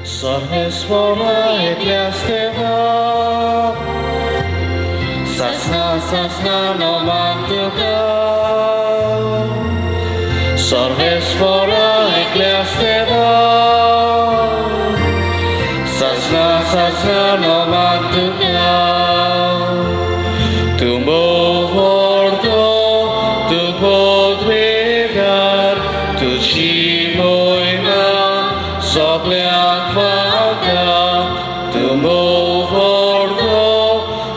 सर्वेस्परा एकल्यास देवा, सासना सासना नमान तुका. सर्वेस्परा एकल्यास देवा, सासना सासना नमान तुका. तूं भोव तूं पदवीगार, तुजी मोयमा सगळ्यांक फावता. तूं भोव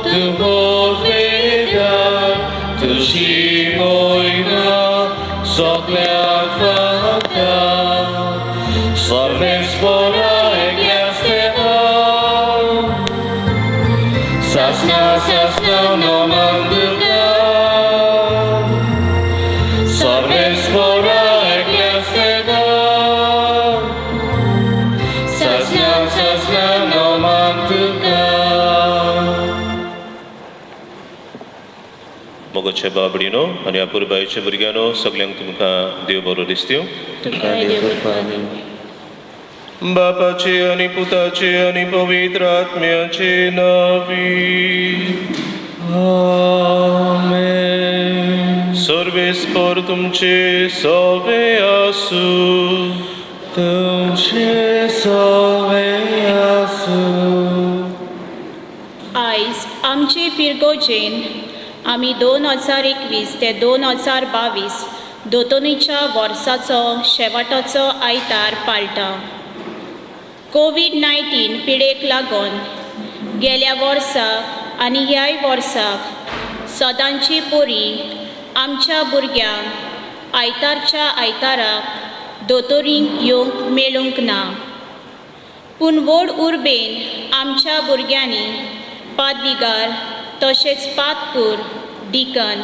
तूं पदवीगार, तुजी मोयमा सगळ्यांक फावता. सर्वेस्परा एकल्यास देवा, सासना सासना नमान तुका. सर्वेस्परा एकल्यास देवा, सासना सासना नमान तुका. मोगाच्या बाबडीनो आनी अपुरबायेच्या भुरग्यांनो, सगल्यांक तुमकां देव बरो दिसत्यो. तुका देव कृपा. बापाचे आनी पुताचे आनी पवित्र आत्म्याचे नावी. आमेन. सर्वेस्पर तुमचे सवे आसूं. तुमचे सवे आसूं. आयज आमचे फिरगोजेन आमी 2021 ते 2022 दोतोनीच्या वर्साचो शेवटाचो आयतार पाळटा. कोवीड-19 पिडेक लागून गेल्या वर्साक आनी ह्याय वर्साक सदांची परी आमच्या भुरग्यांक आयतारच्या आयताराक दोतोरींक येवंक मेळूंक ना. पूण व्हड उर्बेन आमच्या भुरग्यांनी पादविगार तशेंच पादकूर, डिकन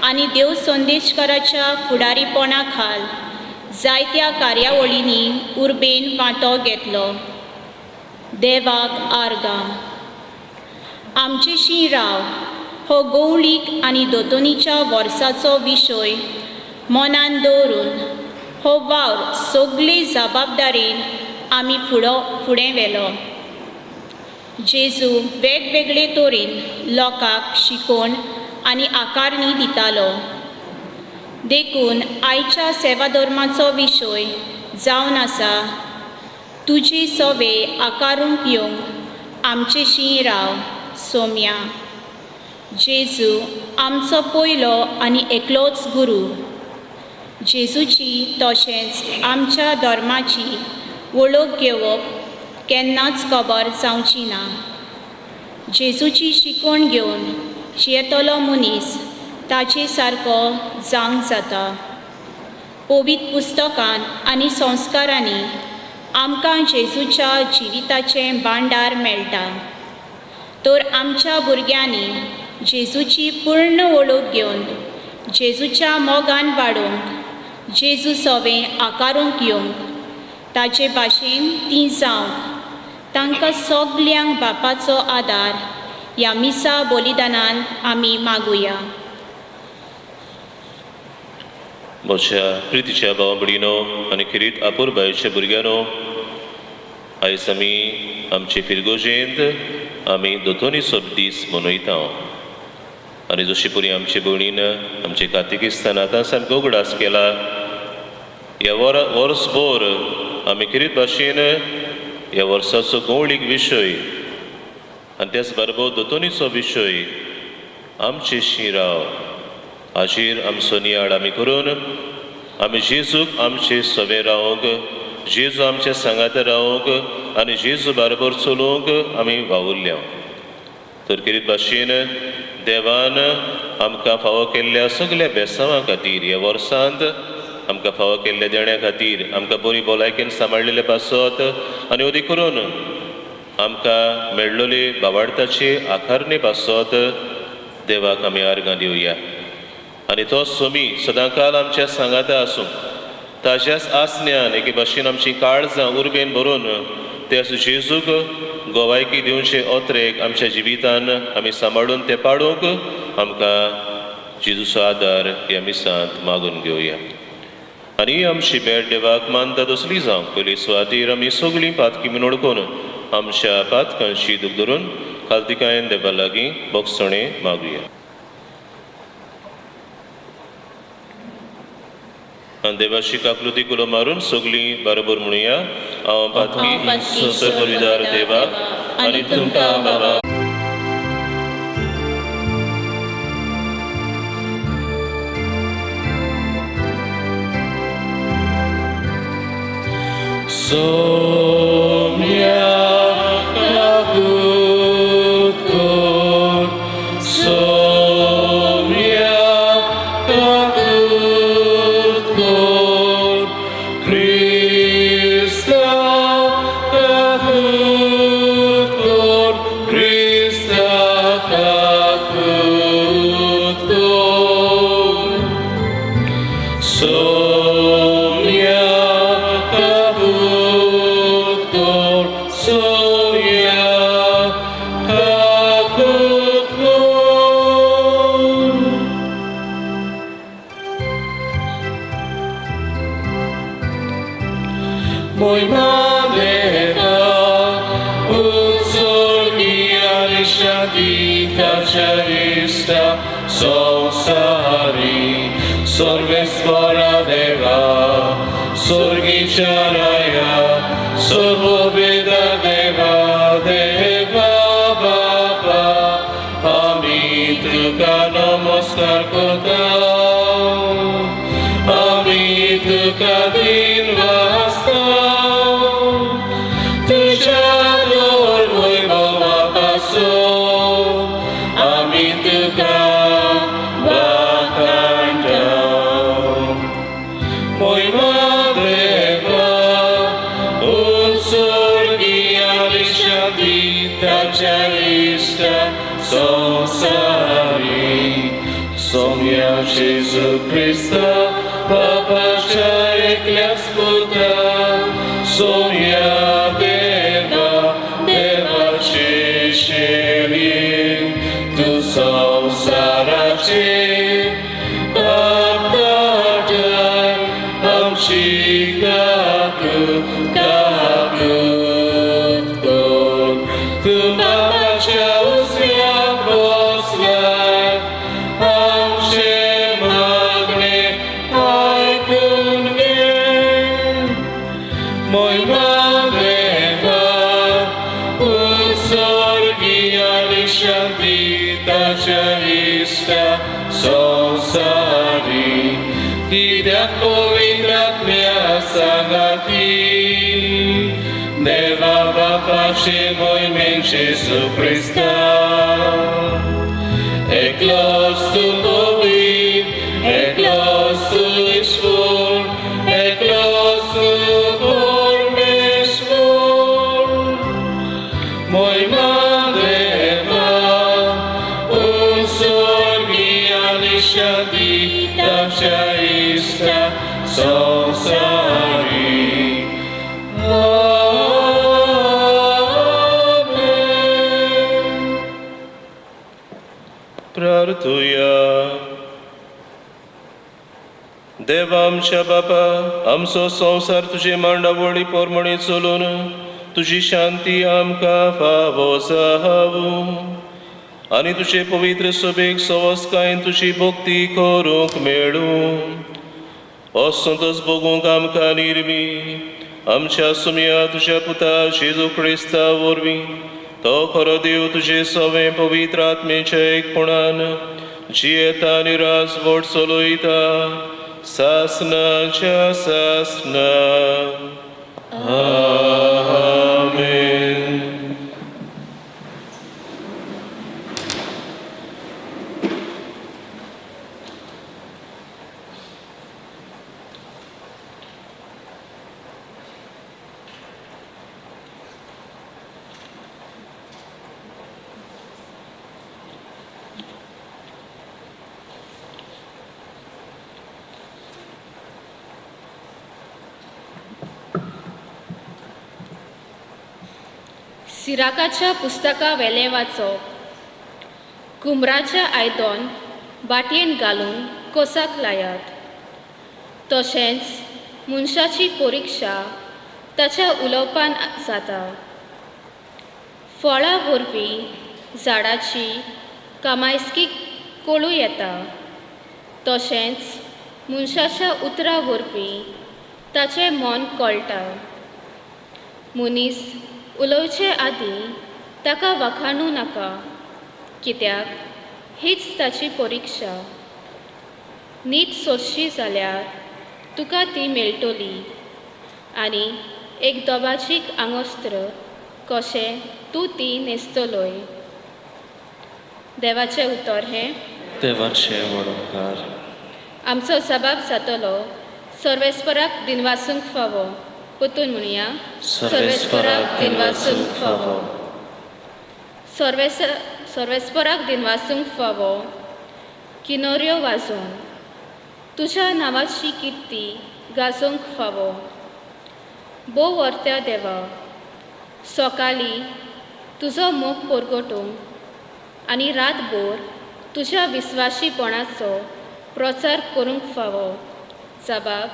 आनी देव संदेशकाराच्या फुडारीपणा खाल जायत्या कार्यावळींनी उर्बेन वांटो घेतलो. देवाक आर्गां. आमचेशी राव हो गौळीक आनी दोतोनीच्या वर्साचो विशय मनान दवरून हो वावर सगळी जबाबदारीन आमी फुडो फुडें व्हेलो. जेजू वेगवेगळे तरेन लोकांक शिकोवन आनी आकारणी दितालो. देखून आयच्या सेवा धर्माचो विशय जावन आसा, तुजी सवे आकारूंक येवंक आमचेशी राव सोम्या. जेजू आमचो पयलो आनी एकलोच गुरू. जेजूची तशेंच आमच्या धर्माची वळख घेवप केन्नाच खबर जावची ना. जेजूची शिकवण घेवन जियेतलो मनीस ताचे सारको जावंक जाता. पवित्र पुस्तकान आनी संस्कारांनी आमकां जेजूच्या जिविताचें भांडार मेळटा. तर आमच्या भुरग्यांनी जेजूची पूर्ण वळख घेवन जेजूच्या मोगान वाडोवंक, जेजू सवें आकारूंक येवंक, ताचे भाशेन तीं जावंक तांकां सगल्यांक बापाचो आदार ह्या मिसा बलिदानान आमी मागुया. म्हज्या प्रितीच्या भाव भयणीनो आनी खेरीत अपुरबायेच्या भुरग्यांनो, आयज आमी आमचे फिरगोजेंत आमी दोतोनीचो दीस मनयता. आनी जशी परी आमचे भयणीन आमचे कातिकिस्तान आतां सामको उगडास केला, ह्या वर वर्सभर आमी खेरीत भाशेन ह्या वर्साचो गौळीक विशय आनी त्याच बरोबर दोतोनीचो विशय आमचे शिराव हाजेर आमचो नियाळ आमी करून आमी जेजूक आमचे सवे रावंक, जेजू आमच्या सांगात रावंक आनी जेजू बरोबर चलोवंक आमी वावुरल्या. तर खेरीत भाशेन देवान आमकां फावो केल्ल्या सगल्या बेसांवां खातीर, ह्या वर्सांत आमकां फावो केल्ल्या देण्या खातीर, आमकां बरी भलायकेन सांबाळिल्ले पासत आनी अदीक करून आमकां मेळ्ळोले बावाडताचे आकारणे पासत देवाक आमी आर्गां दिवया. आनी तो सोमी सदांकाल आमच्या सांगाता आसूं. ताज्याच आसण्यान एके भाशेन आमची काळजां उर्बेन भरून त्या जेजूक गोवायकी दिवचे ओत्रेक आमच्या जिवितान आमी सांबाळून ते पाडूंक आमकां जेजूचो आदार ह्या मिसांत मागून घेवया. आनी आमची भेट देवाक मानता तसली जावंक पयली सुवातीर आमी सगळीं पातकी म्हूण वळखून आमच्या पातकांची दूख धरून खालतिकायेन देवा लागीं बोगसणें मागुया. आनी देवाची काकलुती कुलो मारून सगळीं बरोबर म्हणुया. हांव पातकी सर्वविदार देवाक आनी तुमकां बाबा Somia kabutkor, somia kabutkor, Krista kabutkor, Krista kabutkor. Somia kabutkor, somia kabutkor. Moj madeva, utsorgia lisciadita charista, sonsari, sorvesvara deva, sorgicharaya, sorvoveda deva, deva baba, ami tuka namaskar kota, ami tuka din vasta, तुझ्या दोर वैभवापासून आमी तुका वाखाणटा. मोयमा देवा, उत्सर्गिया लिशादिताच्या इश्टा संसारी, सोम्या जेजू क्रिस्ता बापाच्या एकल्याच पुता, सोम्या देवा देवाचे शेळये, तूं संवसाराचे पाप काडटाय, आमची काकूत काकूत कर. तूं बापाच्या उजव्याक बसलाय, आमचें मागणें आयकून घे. मोयमा देवा, उत्सर्गिया लिशादिताच्या इश्टा संवसारी, कित्याक पवित्र आत्म्या सांगाती, देवा बापाचे मोहिमेन जेजू क्रिस्ता, एकलोच तूं पवित्र, एकलोच तूं ईश्वर, एकलोच तूं परमेश्वर. मोहिमा देवा, उत्सर्गिया लिशादिताच्या इश्टा संवसारी. आमेन. प्रार्थुया. देवा आमच्या बापा, आमचो संवसार तुजे मांडावळी प्रमाणे चलून तुजी शांती आमकां फावो जावूं आनी तुजे पवित्र सभेक सवस्कायेन तुजी भक्ती करूंक मेळूं. असंतोष भोगूंक आमकां निर्मी आमच्या सुमया तुज्या पुता जेजू क्रिस्ता वरवीं, तो खरो देव तुजे सवें पवित्र आत्मेच्या एकपणान जियेता आनी राजवट चलयता सासनाच्या सासना. आमेन. सिराकाच्या पुस्तका वेलें वाचप. कुमराचें आयदन बाटयेन घालून कोसाक लायात, तशेंच मनशाची परिक्षा ताच्या उलोवपान जाता. फळां वरवीं झाडाची कामायस्की कळूं येता, तशेंच मनशाच्या उतरां वरवीं ताचें मन कळटा. मनीस उलोवचे आदीं ताका वाखाणूं नाका, कित्याक हीच ताची परिक्षा. नीत सोदशी जाल्यार तुका ती मेळटली आनी एक दोबाजीक आंगोस्त्र कशें तूं ती न्हेसतलोय. देवाचें उतर हें. देवाचें व्हड. आमचो जबाब जातलो सर्वेस्पराक दिनवासूंक फावो. परतून म्हणया, सर्वेस्पराक दिनवासूंक फावो. सर्वेस्पराक दिनवासूंक फावो. किनोऱ्यो वाजोवन तुज्या नांवाची किर्ती गाजोवंक फावो. भोव वर्त्या देवा, सकाळीं तुजो मोग परगटूंक आनी रातभर तुज्या विस्वाशीपणाचो प्रचार करूंक फावो. जबाब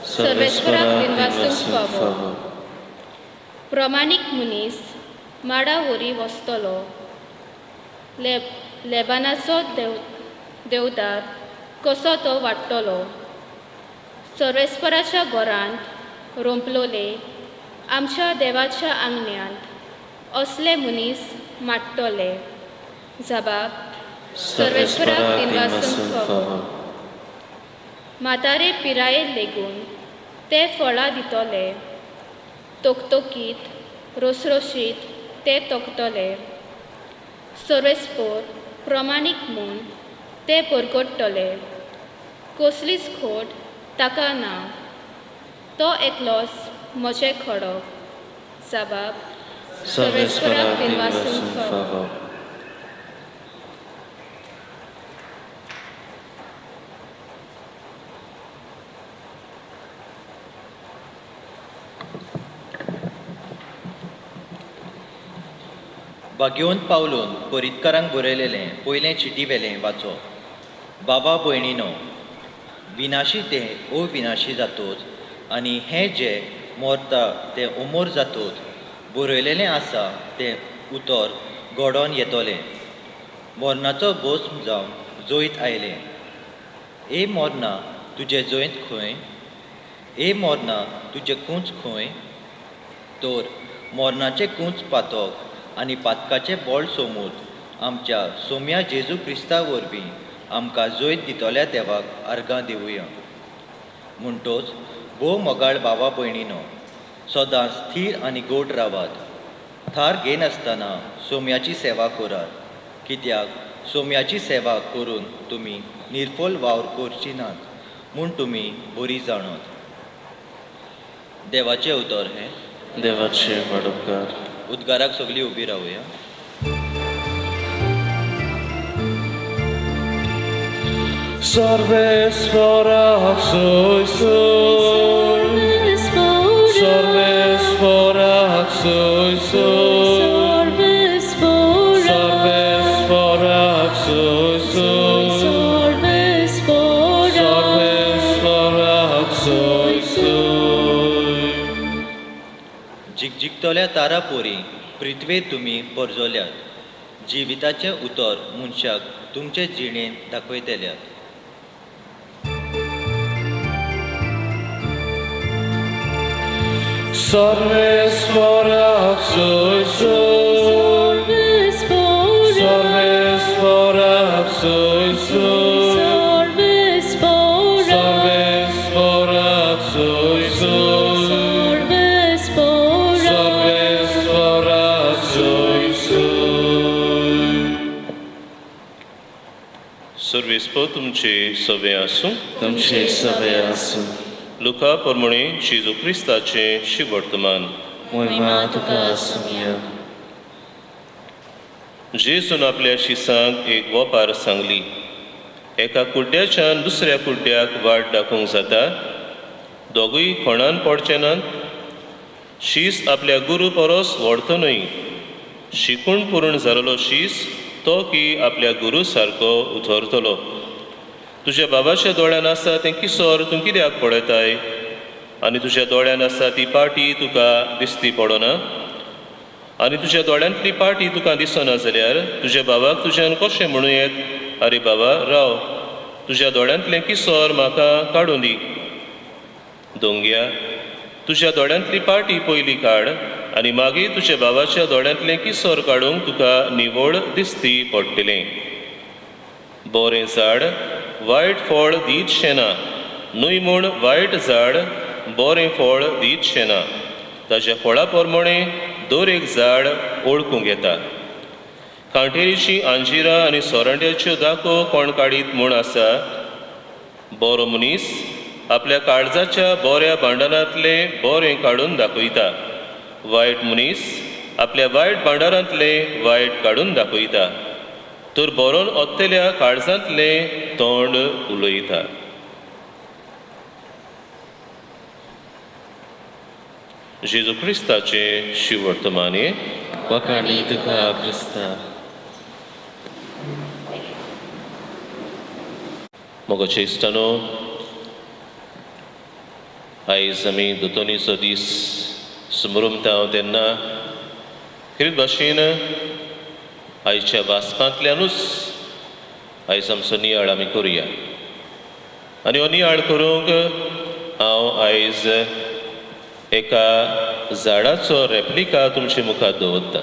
सर्वेस्पराक दिनवासूंक फावो. प्रमाणीक मनीस माडा वरी वसतलो, लेबानाचो देवदार कसो तो वाडटलो. सर्वेस्पराच्या घरांत रोंपलोले आमच्या देवाच्या आंगण्यांत असले मनीस माडटले. जबाब सर्वेस्पराक दिनवासूंक फावो. म्हातारे पिरायेर लेगून ते फळां दितले, तोकतोकीत रोसरोशीत ते तोकतले. सर्वेस्पोर प्रमाणीक म्हूण ते परगट्टले, कसलीच खोट ताका ना. तो एकलोच म्हजें खडप. जबाब सर्वेस्पराक दिनवासूंक फावो. भाग्यवंत पावलून कोरितकारांक बरयलेलें पयलें चिटी वेलें वाचो. बाबा भयणीनो, विनाशी तें अविनाशी जातोच आनी हें जें मोरता तें अमोर जातोच. बरयलेलें आसा तें उतर घडोवन येतलें. मोरनाचो भस्म जावन जैत आयलें. ए मोरना, तुजें जैत खंय? ए मोरना, तुजें कूंच खंय? तर मोरनाचें कूंच पातक आनी पातकाचें बळ सोमूत आमच्या सोम्या जेजू क्रिस्ता वरवीं आमकां जैत दितल्या देवाक आर्गां दिवया. म्हणटोच भोव मोगाळ भावा भयणीनो, सदांच थीर आनी गोड रावात. थार घेनासतना सोम्याची सेवा करात, कित्याक सोम्याची सेवा करून तुमी निर्फल वावर करची नात म्हूण तुमी बरी जाणत. देवाचें उतर हें. देवाचें व्हड उपकार. उद्गाराक सगळीं उबी रावया. सर्वेस्पराक सोय सोय, सर्वेस्पराक सोय सोय, सर्वेस्पराक सोय सोय, सर्वेस्पराक सोय सोय. जिगजिगतल्या तारा पोरी पृथ्वेर तुमी परजोल्यात. जिविताचें उतर मनशाक तुमचे जिणेंत दाखयतल्यात. सर्वेस्पराक सोय सोय, सर्वेस्पराक सोय सोय, सर्वेस्पराक सोय सोय, सर्वेस्पराक सोय सोय. सर्वेस्पर तुमचे सवे आसूं. तुमचे सवे आसूं. लुका प्रमाणे जेजू क्रिस्ताचें शिवर्तमान. मोहिमा तुका आसुया. जेजून आपल्या शिसांक एक वपार सांगली. एका कुड्ड्याच्यान दुसऱ्या कुड्ड्याक वाट दाखोवंक जाता, दोगूय खणान पडचे नात. शीस आपल्या गुरू परस व्हडतो न्हय, शिकून पूर्ण जाल्लो शीस तो की आपल्या गुरू सारको उतरतलो. तुज्या बाबाच्या दोळ्यान आसा तें किसोर तूं कित्याक पळयताय? आनी तुज्या दोळ्यान आसा ती पाटी तुका दिसती पडना? आनी तुज्या दोळ्यांतली पाटी तुका दिसना जाल्यार तुज्या बाबाक तुज्यान कशें म्हणूं येत, आरे बाबा राव, तुज्या दोळ्यांतलें किसोर म्हाका काडून दी. दोंग्या, तुज्या दोळ्यांतली पाटी पयली काड आनी मागीर तुज्या बाबाच्या दोळ्यांतलें किसोर काडूंक तुका निवळ दिसती पडटलें. बरें झाड वायट फळ दीत ना, न्हय म्हूण वायट झाड बरें फळ दीत ना. ताज्या फळा प्रमाणे दर एक झाड वळखूंक येता. कांटेरीचीं आंजिरां आनी सोरांट्याच्यो दाखो कोण काडीत म्हूण आसा? बरो मनीस आपल्या काळजाच्या बऱ्या भांडारांतलें बरें काडून दाखयता, वायट मनीस आपल्या वायट भांडारांतलें वायट काडून दाखयता. तर बरोवन ओत्तेल्या काळजांतलें तोंड उलयता. जेजू क्रिस्ताचें शिवर्तमाने. वाखाणी तुका क्रिस्ता. मोगाचे इश्टानो, आयज आमी दोतोनीचो दीस सुमरुमता तेन्ना खेरीत भाशेन आयच्या वाचपांतल्यानूच आयज आमचो नियाळ आमी करुया. आनी हो नियाळ करूंक हांव आयज एका झाडाचो रेप्लिका तुमचे मुखार दवरता.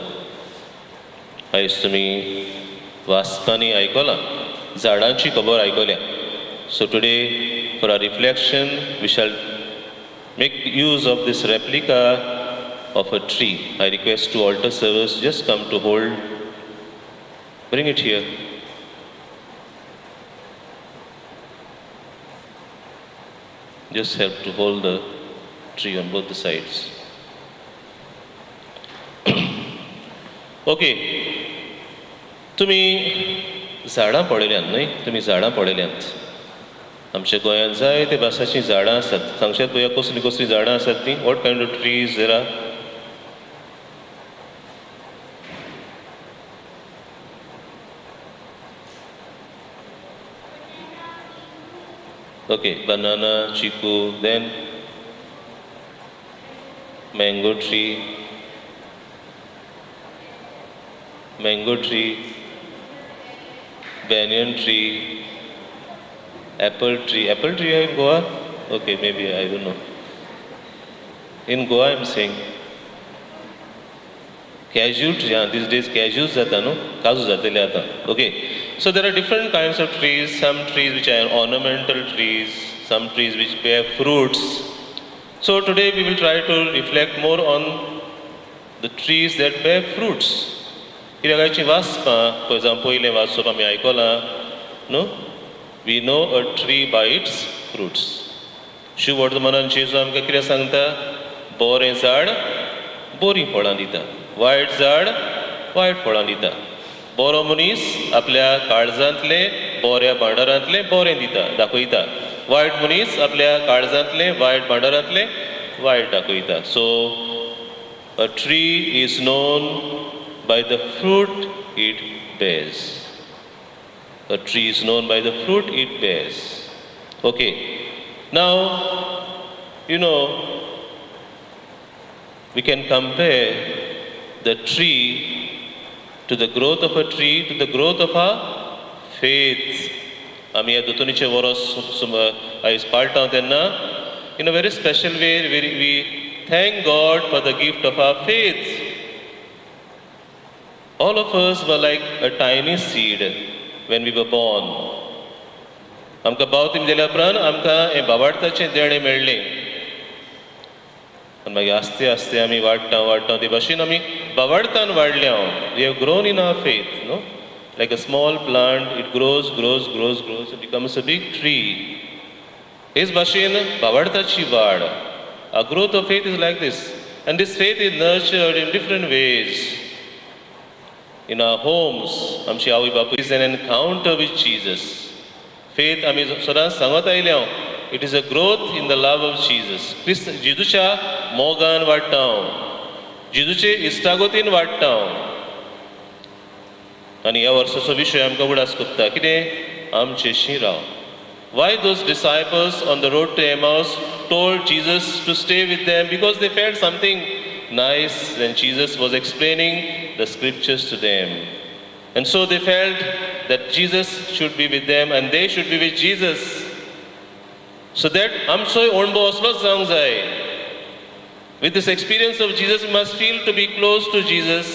आयज तुमी वाचपांनी आयकलां, झाडांची खबर आयकल्या. So today for our reflection we shall make use of this replica of a tree. I request to altar servers just come to hold. Bring it here. Just help to hold the tree on both the sides. Okay, तुमी झाडां पळयल्यांत न्हय? तुमी झाडां पळयल्यांत. आमच्या गोंयांत जायते भासाचीं झाडां आसात. सांगशात पळोवया कसलीं कसलीं झाडां आसात तीं? What kind of trees there are? Okay, banana, chiku, then mango tree, mango tree, banyan tree, apple tree. Apple tree in Goa? Okay, maybe, I don't know. In Goa I am saying. Cashew tree, these days cashews जाता न्हू, काजू जातले आतां. Okay, so there are different kinds of trees, some trees which are ornamental trees, some trees which bear fruits. So today we will try to reflect more on the trees that bear fruits. कित्याक आयचीं वाचपां, for example पयलें वाचप आमी आयकलां न्हू, we know a tree by its fruits. शिववर्तमानान जेजू आमकां कितें सांगता? बरें झाड बरीं फळां दिता, वायट झाड वायट फळां दिता. बरो मनीस आपल्या काळजांतलें बऱ्या भांडारांतलें बरें दिता, दाखयता. वायट मनीस आपल्या काळजांतलें वायट भांडारांतलें वायट दाखयता. So a tree is known by the fruit it bears. A tree is known by the fruit it bears. Okay, now you know we can compare the tree to the growth of a tree to the growth of our faith. आमी ह्या दोतोनीचें वरोस आयज पाळटा तेन्ना in a very special way we thank God for the gift of our faith. All of us were like a tiny seed when we were born. आमकां बावतीम दिल्या उपरांत आमकां हें बाबार्थाचें देणें मेळ्ळें आनी मागीर आस्ते आस्ते आमी वाडटा वाडटा ते भाशेन आमी बाबार्थान वाडल्या. We have grown in our faith, no? Like a small plant, it grows, grows, grows, grows, it becomes a big tree. हेच भाशेन बाबार्थाची वाड. Our growth of faith is like this, and this faith is nurtured in different ways. In our homes, आमची आवय बापूय is an encounter with Jesus. Faith आमी सदांच सांगत आयल्या, it is a growth in the love of Jesus. क्रिस्त जेजूच्या मोगान वाडटा हांव, जेजूचे इश्टागतीन वाडटा हांव. आनी ह्या वर्साचो विशय आमकां उगडास करता कितें? आमचेशी राव. Why those disciples on the road to Emmaus told Jesus to stay with them because they felt something nice when Jesus was explaining the scriptures to them. And so they felt that Jesus should be with them and they should be with Jesus. So that आमचोय अणभव असलोच जावंक जाय. With this experience of Jesus, we must feel to be close to Jesus.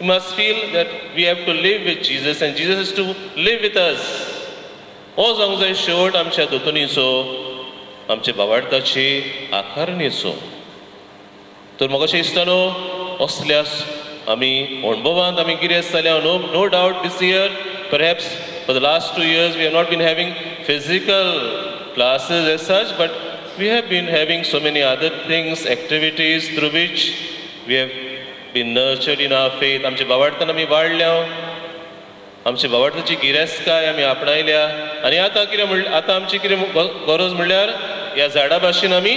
We must feel that we have to live with Jesus and Jesus is to live with us. हो जावंक जाय शेवट आमच्या दोतोनीचो, आमच्या भावार्थाची आकारणीचो. तर म्हाका अशें दिसता न्हू, असल्या आमी अणभवांत आमी गिरेस्त जाल्या. No doubt this year, perhaps for the last 2 years, we have not been having physical classes as such, but we have been having so many other things, activities through which we have been nurtured in our faith. आमच्या भावार्थान आमी वाडल्या, आमच्या भावार्थाची गिरेस्तकाय आमी आपणायल्या आनी आतां कितें म्हणल्यार, आतां आमची कितें गरज म्हणल्यार ह्या झाडा भाशेन आमी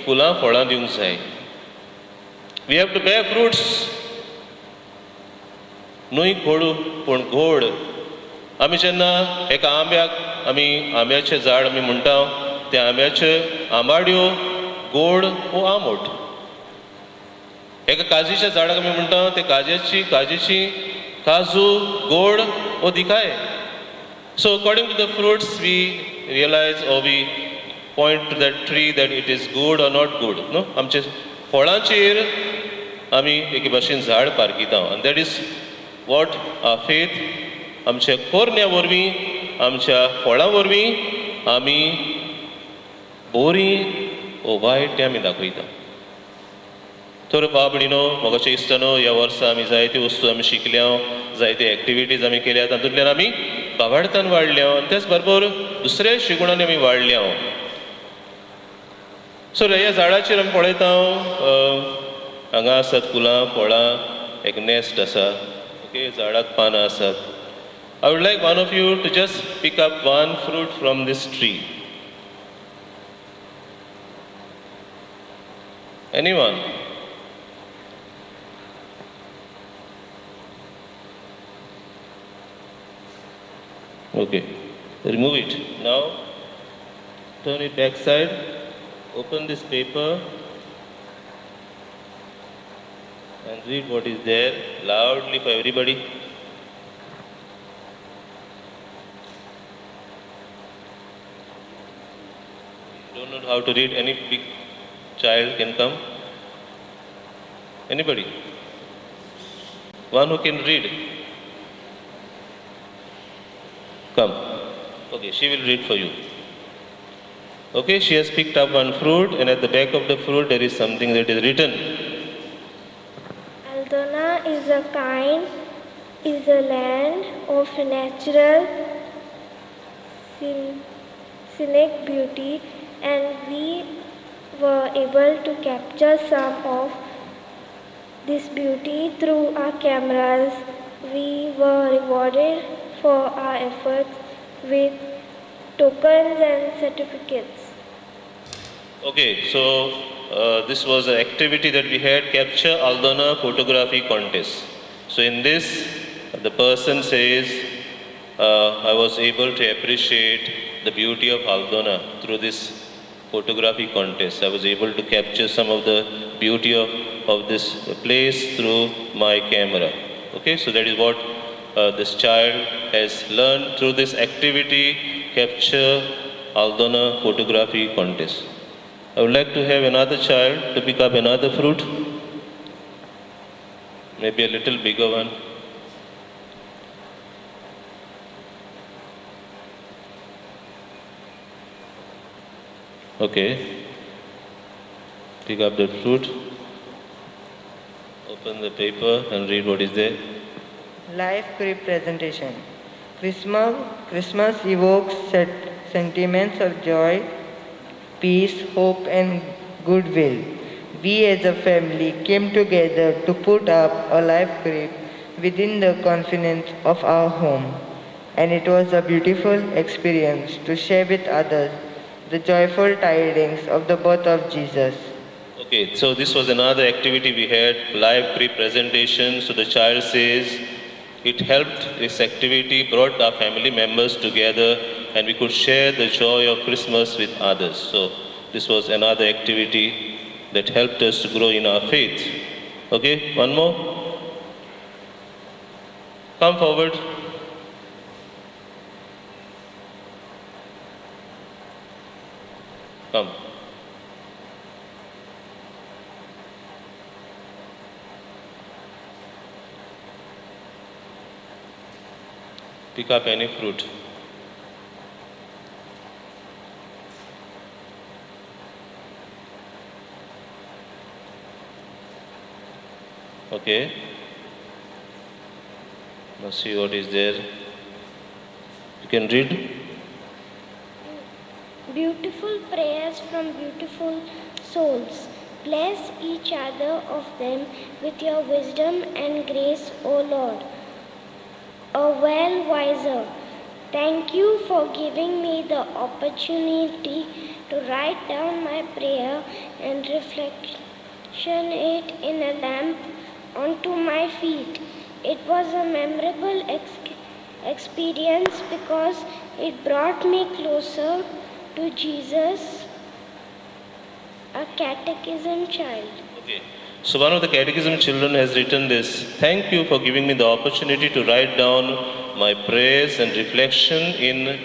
फुलां फळां दिवंक जाय. We have to bear fruits. न्हय गोडू पूण गोड. आमी जेन्ना एका आंब्याक, आमी आंब्याचें झाड आमी म्हणटा, त्या आंब्याच्यो आंबाड्यो गोड वो आंबट. एका काजीच्या झाडाक आमी म्हणटा, ते काजीची काजू गोड वो दिखाय. So according to the fruits we realize or we point to that tree that it is good or not good, न्हू. आमचे फळांचेर आमी एके भाशेन झाड पारखिता आनी that is what our faith. आमच्या कोरण्या वरवीं, आमच्या फळां वरवीं आमी बोरी ओ वायट तें आमी दाखयता. तर भाव भयणीनो, म्हाका अशें दिसता न्हू, ह्या वर्सा आमी जायत्यो वस्तू आमी शिकल्या, जायते एक्टिविटीज आमी केल्या, तातूंतल्यान आमी भावार्थान वाडल्या आनी त्याच बरोबर दुसऱ्या शिगुणांनी आमी वाडल्या. सो ह्या झाडाचेर आमी पळयता, हांगा आसात फुलां फळां, एक नॅस्ट आसा, ओके, झाडाक पानां आसात. I would like one of you to just pick up one fruit from this tree. Anyone? Okay, remove it. Now, turn it back side, open this paper and read what is there loudly for everybody. Don't know how to read, any big child can come. Anybody? One who can read. Come. Okay, she will read for you. Okay, she has picked up one fruit and at the back of the fruit there is something that is written. Aldona is a land of natural scenic beauty, and we were able to capture some of this beauty through our cameras. We were rewarded for our efforts with tokens and certificates. Okay, so this was an activity that we had, Capture Aldona Photography Contest. So in this, the person says, I was able to appreciate the beauty of Aldona through this photography contest. I was able to capture some of the beauty of this place through my camera. Okay, so that is what this child has learned through this activity, Capture Aldona Photography Contest. I would like to have another child to pick up another fruit, maybe a little bigger one. Okay, pick up the fruit, open the paper and read what is there. Life crib presentation. Christmas evokes sentiments of joy, peace, hope and goodwill. We as a family came together to put up a life crib within the confines of our home. And it was a beautiful experience to share with others the joyful tidings of the birth of Jesus. Okay, so this was another activity we had, live crib presentation. So the child says, it helped, this activity brought our family members together and we could share the joy of Christmas with others. So this was another activity that helped us to grow in our faith. Okay, one more. Come forward. Come. Pick up any fruit. Okay. Now see what is there. You can read. Beautiful prayers from beautiful souls. Bless each other of them with your wisdom and grace, O Lord. A well-wiser. Thank you for giving me the opportunity to write down my prayer and reflection it in a lamp onto my feet. It was a memorable experience because it brought me closer to Jesus, a catechism child. Okay. So one of the catechism children has written this: thank you for giving me the opportunity to write down my prayers and reflection in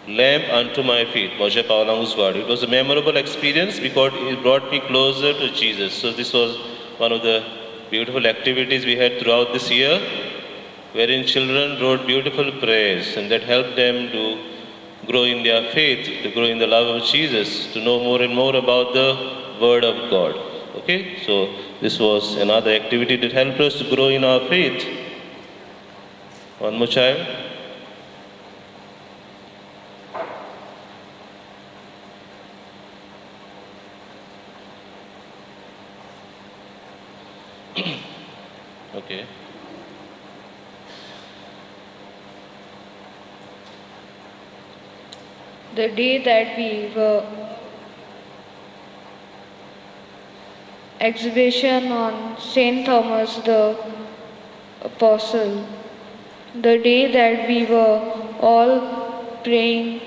lamp unto my feet. Moshe Pavalangu's word. It was a memorable experience because it brought me closer to Jesus. So this was one of the beautiful activities we had throughout this year, wherein children wrote beautiful prayers and that helped them to grow in their faith, to grow in the love of Jesus, to know more and more about the Word of God. Okay, so this was another activity that helped us to grow in our faith. One more child. Okay. The day that we were exhibition on Saint Thomas the Apostle, the day that we were all praying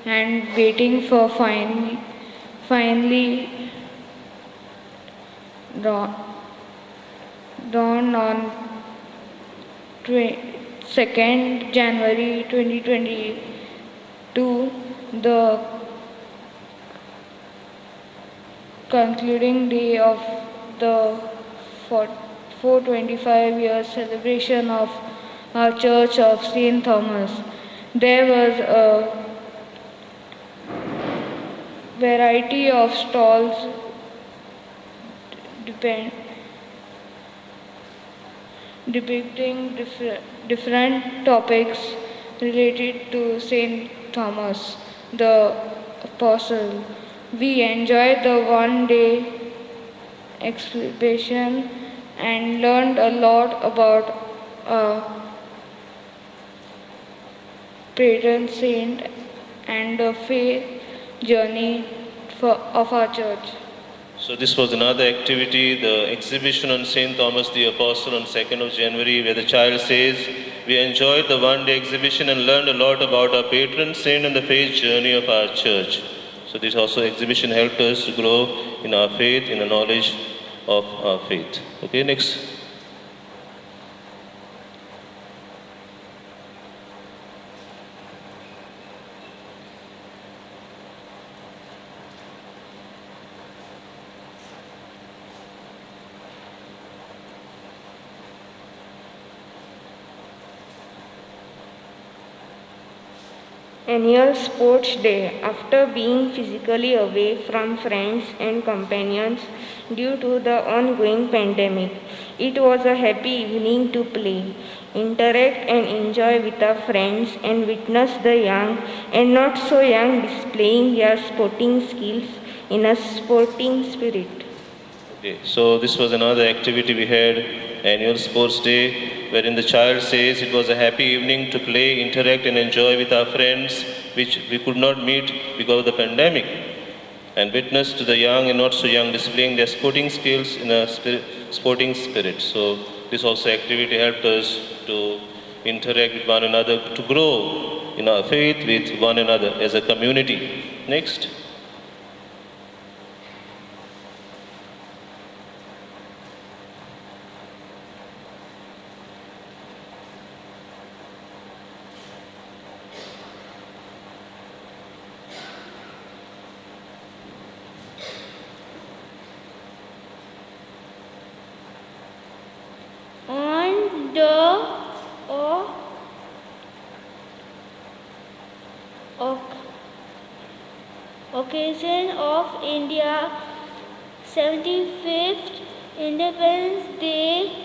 and waiting for finally dawn on 2nd January 2022, the concluding day of the 425 year celebration of our Church of St. Thomas. There was a variety of stalls depicting different topics related to St. Thomas the Apostle. We enjoyed the one-day exhibition and learned a lot about our patron saint and the faith journey of our church. So this was another activity, the exhibition on St. Thomas the Apostle on 2nd of January, where the child says, we enjoyed the one-day exhibition and learned a lot about our patron saint and the faith journey of our church. So this also exhibition helped us to grow in our faith, in the knowledge of our faith. Okay, next. Annual Sports Day. After being physically away from friends and companions due to the ongoing pandemic, it was a happy evening to play, interact and enjoy with our friends and witness the young and not so young displaying their sporting skills in a sporting spirit. Okay, so this was another activity we had, Annual Sports Day, wherein the child says it was a happy evening to play, interact and enjoy with our friends, which we could not meet because of the pandemic, and witness to the young and not so young displaying their sporting skills in a sporting spirit. So this also activity helped us to interact with one another, to grow in our faith with one another as a community. Next. occasion of India 75th Independence Day.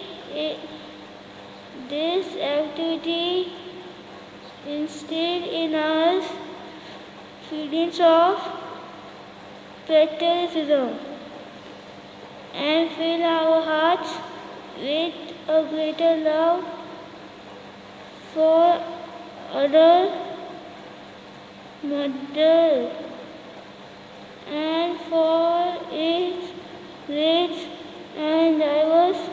This activity instilled in us feelings of patriotism and fill our hearts with a greater love for other mother and for its rich and diverse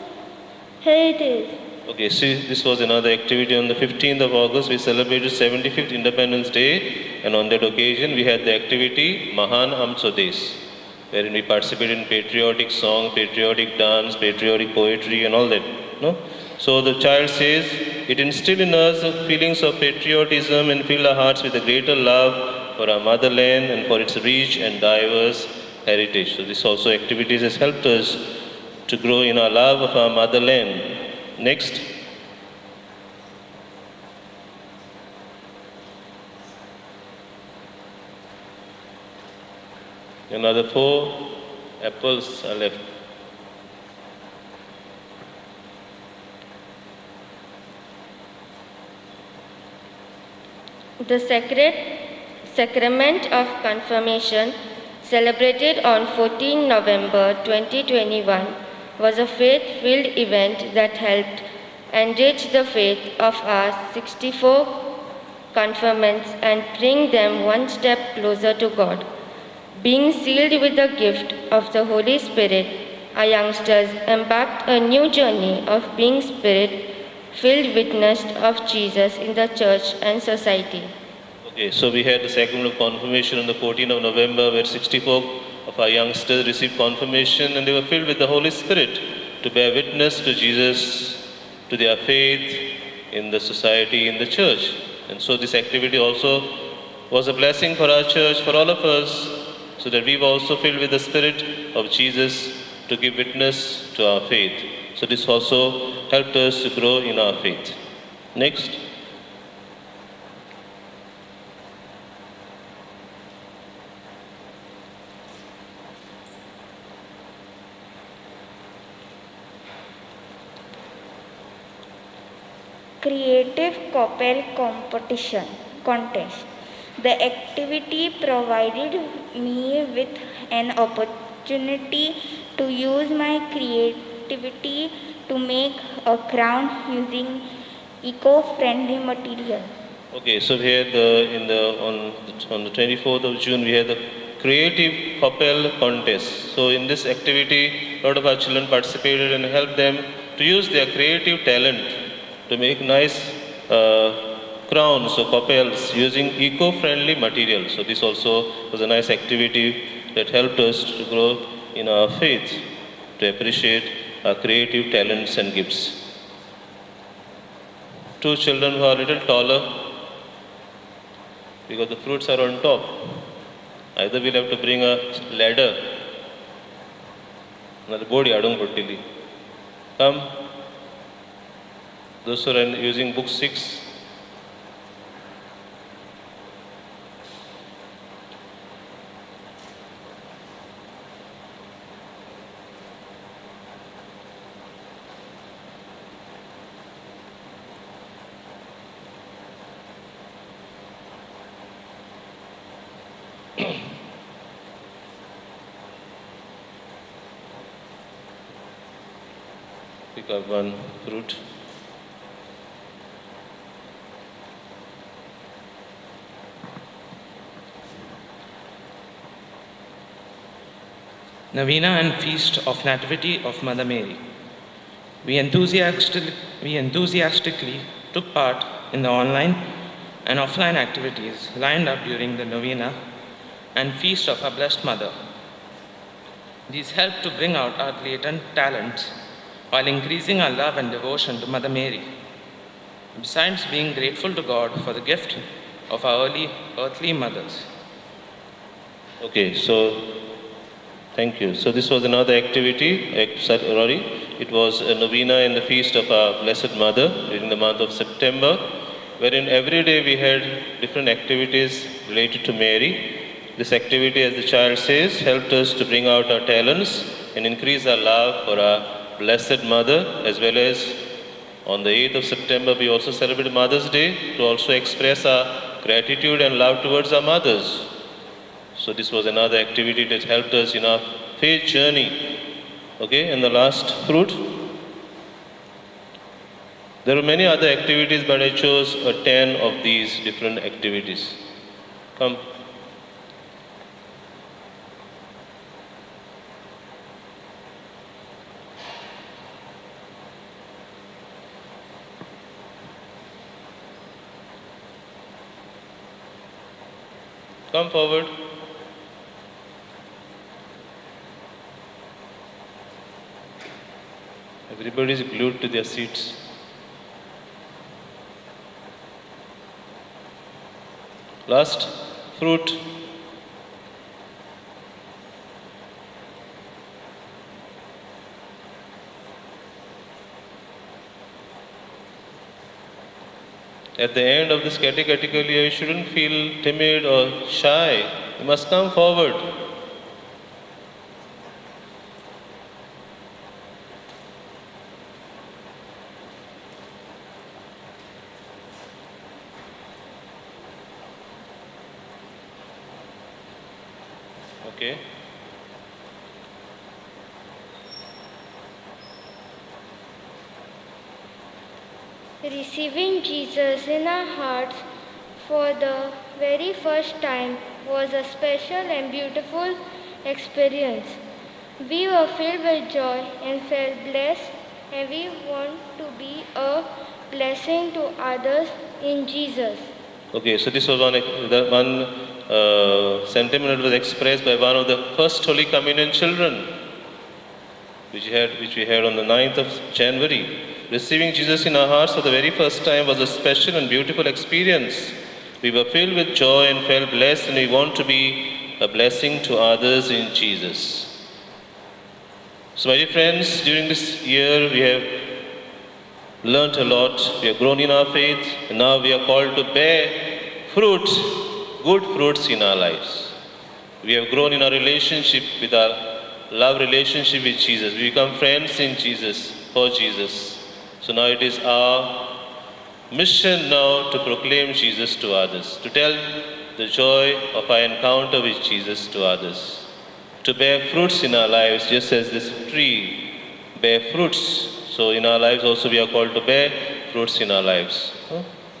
heritage. Okay, see, this was another activity. On the 15th of August, we celebrated 75th Independence Day, and on that occasion, we had the activity Mahan Amcho Desh, wherein we participated in patriotic song, patriotic dance, patriotic poetry, and all that. No? So the child says, it instilled in us feelings of patriotism and filled our hearts with a greater love for our motherland and for its rich and diverse heritage. So this also activities has helped us to grow in our love of our motherland. Next. Another 4 apples are left. The sacrament of confirmation, celebrated on 14 November 2021, was a faith-filled event that helped enrich the faith of our 64 confirmants and bring them one step closer to God. Being sealed with the gift of the Holy Spirit, our youngsters embarked a new journey of being Spirit-filled witness of Jesus in the church and society. Okay, so we had the sacrament of confirmation on the 14th of November, where 64 of our youngsters received confirmation and they were filled with the Holy Spirit to bear witness to Jesus, to their faith in the society, in the church. And so this activity also was a blessing for our church, for all of us, so that we were also filled with the Spirit of Jesus to give witness to our faith. So this also helped us to grow in our faith. Next. Creative Coppel Competition Contest. The activity provided me with an opportunity to use my creativity to make a crown using eco-friendly material. Okay, so we had on the 24th of June we had the Creative Coppel Contest. So in this activity, a lot of our children participated and helped them to use their creative talent to make nice crowns or coppels using eco-friendly material. So this also was a nice activity that helped us to grow in our faith, to appreciate our creative talents and gifts. 2 children who are a little taller, because the fruits are on top. Either we'll have to bring a ladder. Another body adung pottili. Come. Those who are using book 6. Pick up one fruit. Novena and Feast of Nativity of Mother Mary. We enthusiastically took part in the online and offline activities lined up during the Novena and Feast of our Blessed Mother. These helped to bring out our latent talents while increasing our love and devotion to Mother Mary. Besides being grateful to God for the gift of our early earthly mothers. Okay, so thank you. So this was another activity, sorry, it was a novena in the feast of our Blessed Mother during the month of September, wherein every day we had different activities related to Mary. This activity, as the child says, helped us to bring out our talents and increase our love for our Blessed Mother, as well as on the 8th of September, we also celebrate Mother's Day to also express our gratitude and love towards our mothers. So this was another activity that helped us in our faith journey. Okay, and the last fruit. There were many other activities, but I chose 10 of these different activities. Come. Come forward. Everybody is glued to their seats. Last fruit. At the end of this catechetical year, you shouldn't feel timid or shy. You must come forward. Okay. Receiving Jesus in our hearts for the very first time was a special and beautiful experience. We were filled with joy and felt blessed, and we want to be a blessing to others in Jesus. Okay, so this was one sentiment that was expressed by one of the first Holy Communion children, which we had on the 9th of January. Receiving Jesus in our hearts for the very first time was a special and beautiful experience. We were filled with joy and felt blessed, and we want to be a blessing to others in Jesus. So my dear friends, during this year we have learnt a lot, we have grown in our faith, and now we are called to bear fruit, good fruits in our lives. We have grown in our relationship with our love relationship with Jesus. We become friends in Jesus, for Jesus. So now it is our mission now to proclaim Jesus to others, to tell the joy of our encounter with Jesus to others, to bear fruits in our lives, just as this tree bear fruits. So in our lives also we are called to bear fruits in our lives.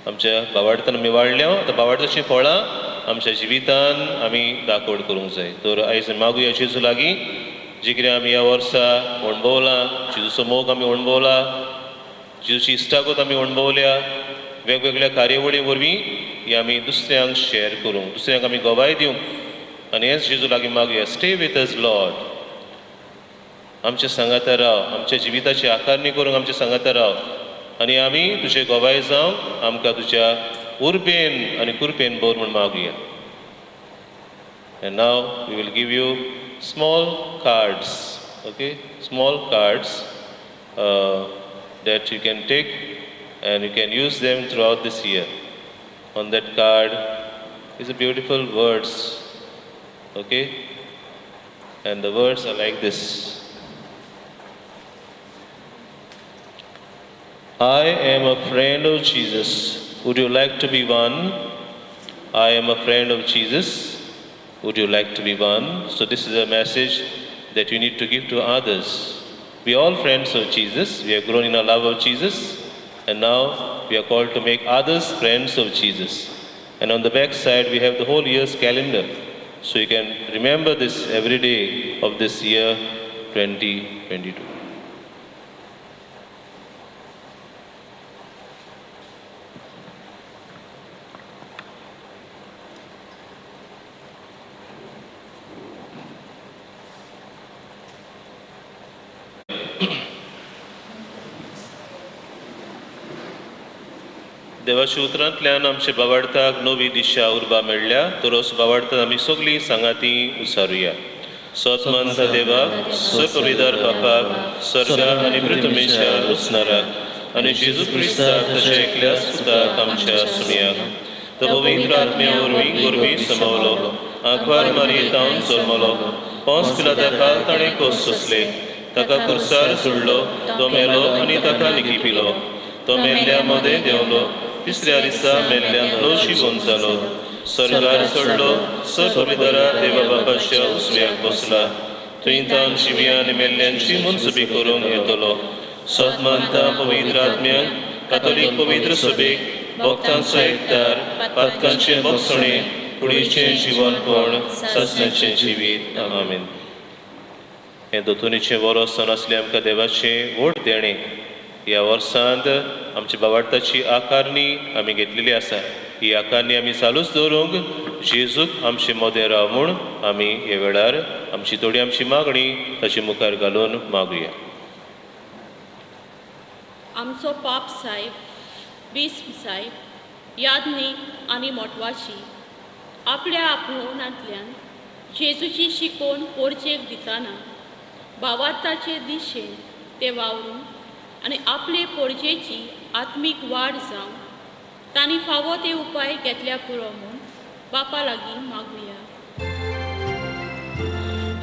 आमच्या बावार्थान आमी वाडल्या, आतां बावार्थाचीं फळां आमच्या जिवितान आमी दाखोवड करूंक जाय. तर आयज मागुया जेजू लागीं, जी कितें आमी ह्या वर्सा अणभवलां, जेजूचो मोग आमी अणभवला, जेजूची इश्टागत आमी अणभवल्या, वेगवेगळ्या कार्यावळी वरवीं ही आमी दुसऱ्यांक शेअर करूंक, दुसऱ्यांक आमी गवाय दिवंक. आनी हेच जेजू लागीं मागुया, स्टे विथ अस लॉर्ड. आमच्या सांगाता राव, आमच्या जिविताची आकारणी करूंक आमच्या सांगाता राव, आनी आमी तुजे गवाय जावंक आमकां तुज्या उर्बेन आनी कृपेन भर म्हूण मागुया. And now we will give you small cards, okay? Small cards that you can take and you can use them throughout this year. On that card is a beautiful words, okay? And the words are like this. I am a friend of Jesus. Would you like to be one? I am a friend of Jesus. Would you like to be one? So this is a message that you need to give to others. We are all friends of Jesus. We have grown in our love of Jesus. And now we are called to make others friends of Jesus. And on the back side, we have the whole year's calendar. So you can remember this every day of this year 2022. देवाच्या उतरांतल्यान आमच्या बावार्थाक नवी दिशा उर्बा मेळ्ळ्या, तर असो बावार्थान आमी सगळीं सांगाती उसारुया. सतमंत देवाक, सपरिदार बापाक, सर्गा आनी पृथ्वीच्या रचणाराक आनी जेजू क्रिस्ताक ताच्या एकल्याच पुताक आमच्या सुमयाक, तो पवित्र आत्म्या वरवीं गोरवी समवलो, आंकवार मारयेतावन जल्मलो. पोंस पिलाता खाल ताणें कोस सोंसले, ताका कुर्सार सोडलो, तो मेलो आनी ताका लिखिपिलो. तो मेल्ल्या मदें देंवलो, तिसऱ्या दिसा मेल्ल्यांतलो जिवोन जालो, स्वर्गार चडलो, सर्वदरा देवा बापाच्या उजव्याक बसला. थंय तावन जिव्या आनी मेल्ल्यांची मनसुबी करूंक येतलो. सत मानता पवित्र आत्म्याक, कातोलीक पवित्र सभेक, भक्तांचो एकदार, पातकांचें बक्षणें, कुडीचें जिवनपण, सासणाचें जिवीत. आमेन. हें दोतोनीचें वरस जावन आसलें आमकां देवाचें व्हड देणें. ह्या वर्सांत आमच्या बावार्थाची आकारणी आमी घेतलेली आसा. ही आकारणी आमी चालूच दवरूंक जेजूक आमचे मदें राव म्हूण आमी हे वेळार आमची थोडी आमची मागणी ताचे मुखार घालून मागुया. आमचो पाप साहेब, बिस्प साहेब, यादनीक आनी मोटवाशी आपल्या आपोवण्यांतल्यान जेजूची शिकवण पोरचेक दिताना भावार्थाचे दिशेन ते वावरून आनी आपले पोरजेची आत्मीक वाड जावन तांणी फावो ते उपाय घेतल्या पुरो म्हूण बापा लागीं मागुया.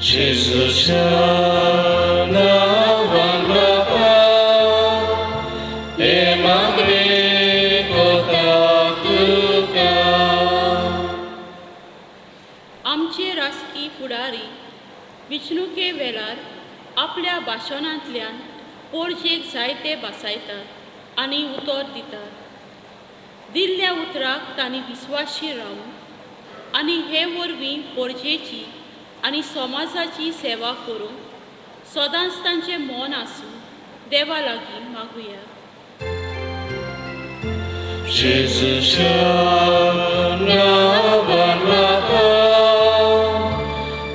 जेजूच्या नांवान बापा, हे मागणें कोता तुका. आमचे राजकी फुडारी वेंचणुके वेळार आपल्या भाशणांतल्यान पोरजेक जायते भासायतात आनी उतर दितात. दिल्ल्या उतराक तांणी विस्वाशी रावून आनी हे वरवीं पोरजेची आनी समाजाची सेवा करूंक सदांच तांचें मन आसूं देवा लागीं मागुया. जेजूच्या नांवान बापा,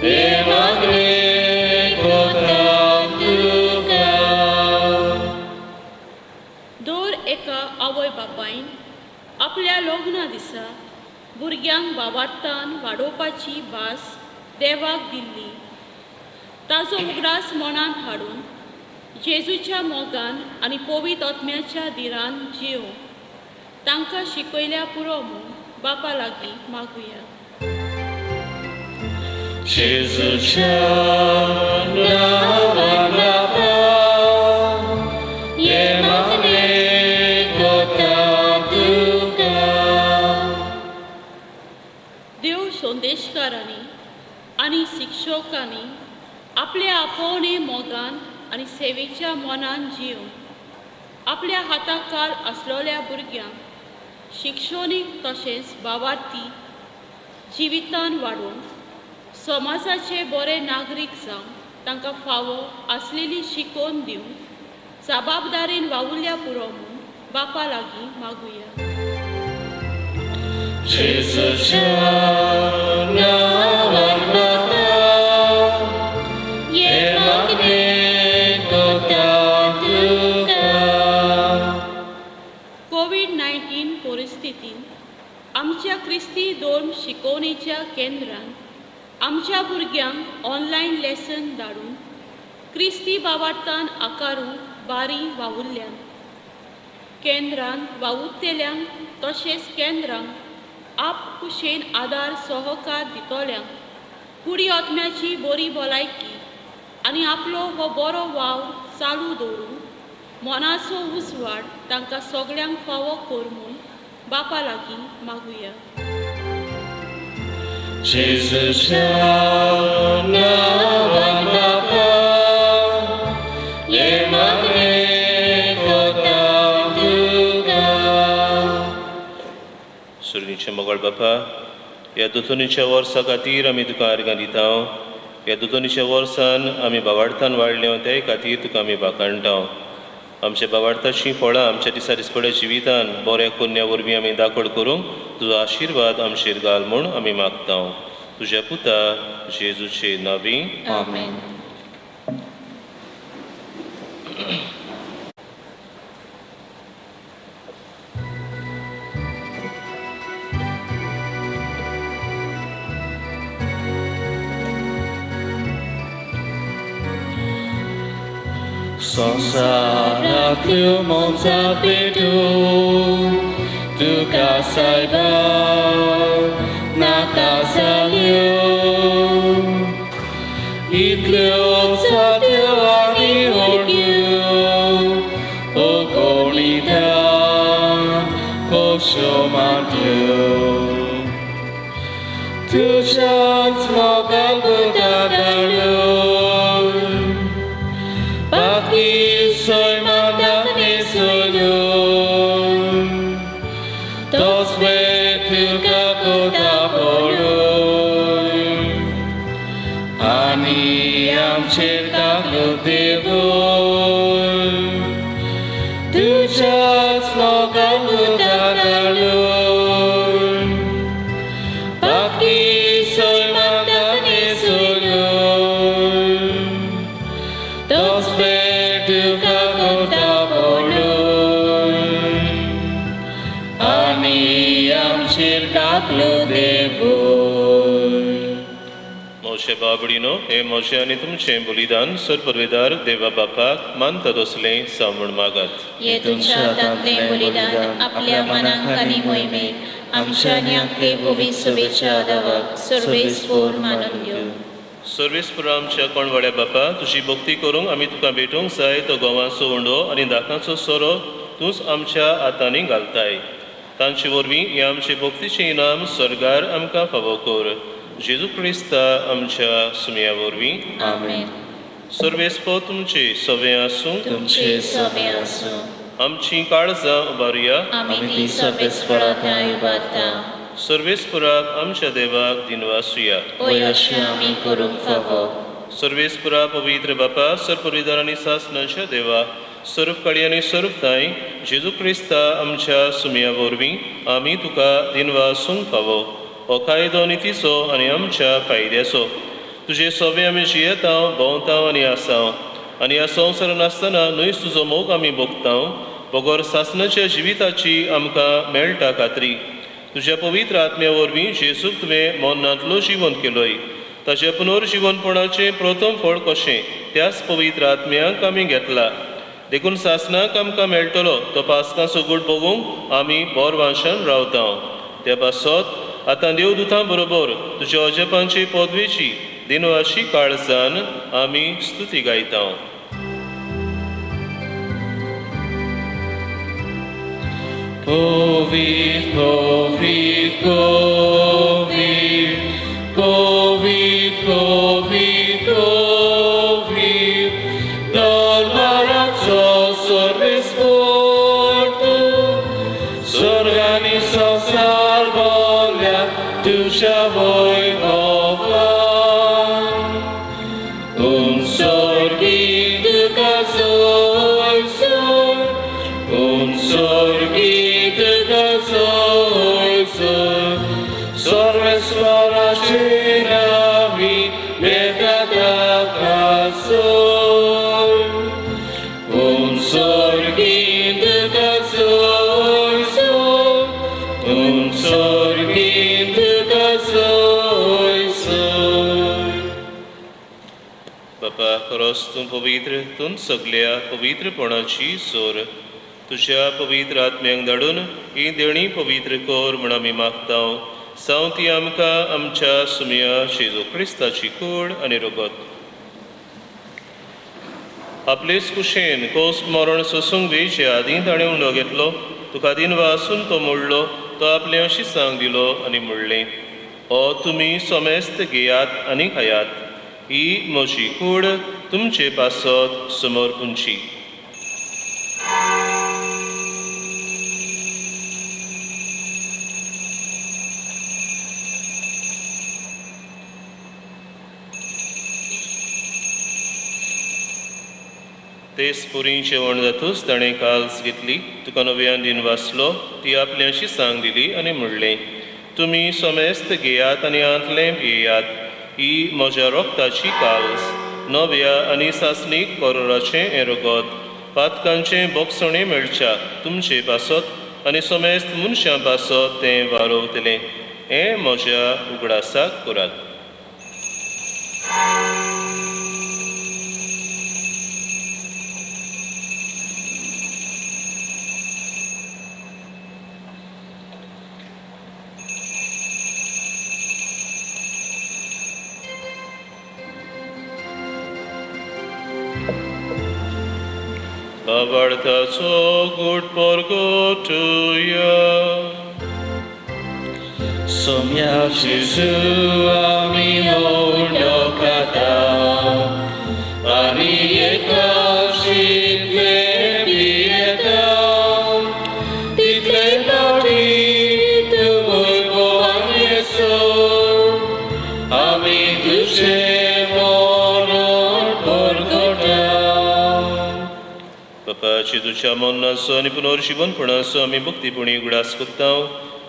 हे मागणें कोता तुका. दर एका आवय बापायन आपल्या लग्ना दिसा भुरग्यांक भावार्थान वाडोवपाची भास देवाक दिल्ली. ताजो उगडास मनांत हाडून जेजूच्या मोगान आनी पवित्र आत्म्याच्या धिरान जियोवंक तांकां शिकयल्या पुरो म्हूण बापा लागीं मागुया. जेजूच्या नांवान बापा, हे मागणें कोता तुका. देव संदेशकारांनी आनी शिक्षकांनी आपल्या आपोवणे मोगान आनी सेवेच्या मनान जिवन आपल्या हाताखाल आसलेल्या भुरग्यांक शिक्षणीक तशेंच भावार्थी जिवितान वाडोवंक समाजाचे बरे नागरीक जावन तांकां फावो आसलेली शिकोवन दिवन जबाबदारीन वावुरल्या पुरो म्हूण बापा लागीं मागुया. जेजूच्या नांवान बापा, हे मागणें कोता तुका. कोवीड-19 परिस्थितीन आमच्या क्रिस्ती धर्म शिकोवणेच्या केंद्रान आमच्या भुरग्यांक ऑनलायन लेसन धाडून क्रिस्ती भावार्थान आकारूंक बारी वावुरल्यान. केंद्रान वावुरतल्यांक तशेंच केंद्रांक आपकुशेन आदार सहकार दितल्यांक कुडी आत्म्याची बरी भलायकी आनी आपलो हो बरो वावर चालू दवरून मनाचो उजवाड तांकां सगल्यांक फावो कर म्हूण बापा लागीं मागुया. जेजूच्या नांवान बापा, हे मागणें कोता तुका. सुर्गीचे मोगाळ बापा, ह्या दोतोनीच्या वर्सा खातीर आमी तुका आर्गां दिता. ह्या दोतोनीच्या वर्सान आमी भावार्थान वाडले ते खातीर तुका आमी वाखाणटा. आमच्या भावार्थाचीं फळां आमच्या दिसा दिसपड्या जिवितान बऱ्या कोन्या वरवीं आमी दाखल करूंक तुजो आशिर्वाद आमचेर घाल म्हूण आमी मागता. तुज्या पुता जेजूचे नांवी आमेन. संवसारांतल्यो मोनजापेटो तुका सायबा नाका जाल्यो इतल्यो साद्यो आनी व्हडल्यो अगणित्या कश्यो मातयो तुज्याच मोगान धाडल्यो बाकी सैमान न्हेसयल्यो तसवे तुका कोता पळय आनी आमचेर ताकद देवय तुज्याच मोगान धाडल्यो बाकी सैमान न्हेसयल्यो तसवे तुका कोता पळय आनी आमचेर ताकद देवय. मोशे बाबडीनो हे मोशे आनी तुमचें बलिदान सरपरवेदार देवा बापाक मानता तसलें सांवण मागात. हे तुमच्या हातांतलें बलिदान आपल्या मनाक आनी मोहिमेक आमच्या आनी आमचे पवित्र सभेच्या आदावाक सर्वेस्पोर मानून घेवं. सर्वेस्पुरा आमच्या कोणवाड्या बापा, तुजी भक्ती करूंक आमी तुका भेटूंक जाय तो गोवाचो उंडो आनी दाकाचो सोरो तूंच आमच्या हातांनी घालताय. तांचे वरवीं हे आमचे भक्तीचें इनाम स्वर्गार आमकां फावो कर. जेजू क्रिस्ता आमच्या सुमया वरवीं. आमेन. सर्वेस्पो तुमचे सवे आसूं. तुमचे सवे आसूं. आमची काळजां उबारुया. आमी ती सर्वेस्परा थंय उबारता. सर्वेस्पराक आमच्या देवाक दिनवासुया. वय अशें आमी करूंक फावो. सर्वेस्परा पवित्र बापा, सरपरिदार आनी सासणाच्या देवा, सर्वकाळी आनी सर्वताय जेजू क्रिस्ता आमच्या सुमया वरवीं आमी तुका दिनवासूंक फावो. हो कायदो नितीचो आनी आमच्या फायद्याचो. तुजे सोबे आमी जियेतांव, भोंवतांव आनी आसांव आनी ह्या संवसारान आसतना न्हय तुजो मोग आमी भोगतांव. बगर सासणाच्या जिविताची आमकां मेळटा खात्री. तुज्या पवित्र आत्म्या वरवीं जेजूक तुवें मरणांतलो जिवन केलोय. ताच्या पुनर्जिवनपणाचें प्रथम फळ कशें त्याच पवित्र आत्म्याक आमी घेतला. देखून सासणाक आमकां मेळटलो तो पासकांचो गूट बघूंक आमी बोर वांशान रावतांव. त्या पासत आतां देवदुतां बरोबर तुज्या अजपांची पदवेची दिनवाशी काळजान आमी स्तुती गायतांव. Covid, Covid, Covid, Covid, Covid, Covid, दरबाराचो सर्वेस्पोर तूं, स्वर्गानी संवसार भरल्या तुज्या वैभवान. उंचोर्गी तुका सोयसोय, उंचोर्गी तुका सोयसोय, सर्वेस्पराचे नावी घेता ताका सोय. उंचोर्गी तुका सोयसोय, उंचोर्गी तुका सोयसोय. बापा, खरोच तूं पवित्र, तूं सगल्या पवित्रपणाची सोर. तुज्या पवित्र आत्म्यांक धाडून ही देणी पवित्र कर म्हूण आमी मागतांव. साव ती आमकां आमच्या सुमया जेजू क्रिस्ताची कूड आनी रगत. आपलेच कुशेन कोस मरण सोसूंक वेचे आदीं ताणें उंडो घेतलो. तुका दिनवासून तो मोडलो. तो आपले अशी सांग दिलो आनी म्हणलें, हो तुमी समेस्त घेयात आनी खायात. ही म्हजी कूड तुमचे पासत समर्पूंची. तेच पुरी जेवण जातूच ताणें काल्स घेतली. तुका नव्यान दिन वाचलो. ती आपली अशी सांग दिली आनी म्हणलें, तुमी समेस्त घेयात आनी आंतलें पियेयात. ही म्हज्या रोगताची काल्स, नव्या आनी सासणीक करोराचें हें रगत, पातकांचें बोगसणें मेळच्या तुमचे पासत आनी समेस्त मनशां पासत तें वारोवतलें. हें म्हज्या उगडासाक करात. बाबार्थाचो गूट परगटुया. सोम्या जेजू आमी उंडो खाता आनी एका शितले पियेता तितले फावटी तूं वैभवान येसो आमी तुजें मरण परगटा. बापा जेजूच्या मरणाचो आनी पुनर्जिवनपणाचो आमी भक्तीपणी उगडास करता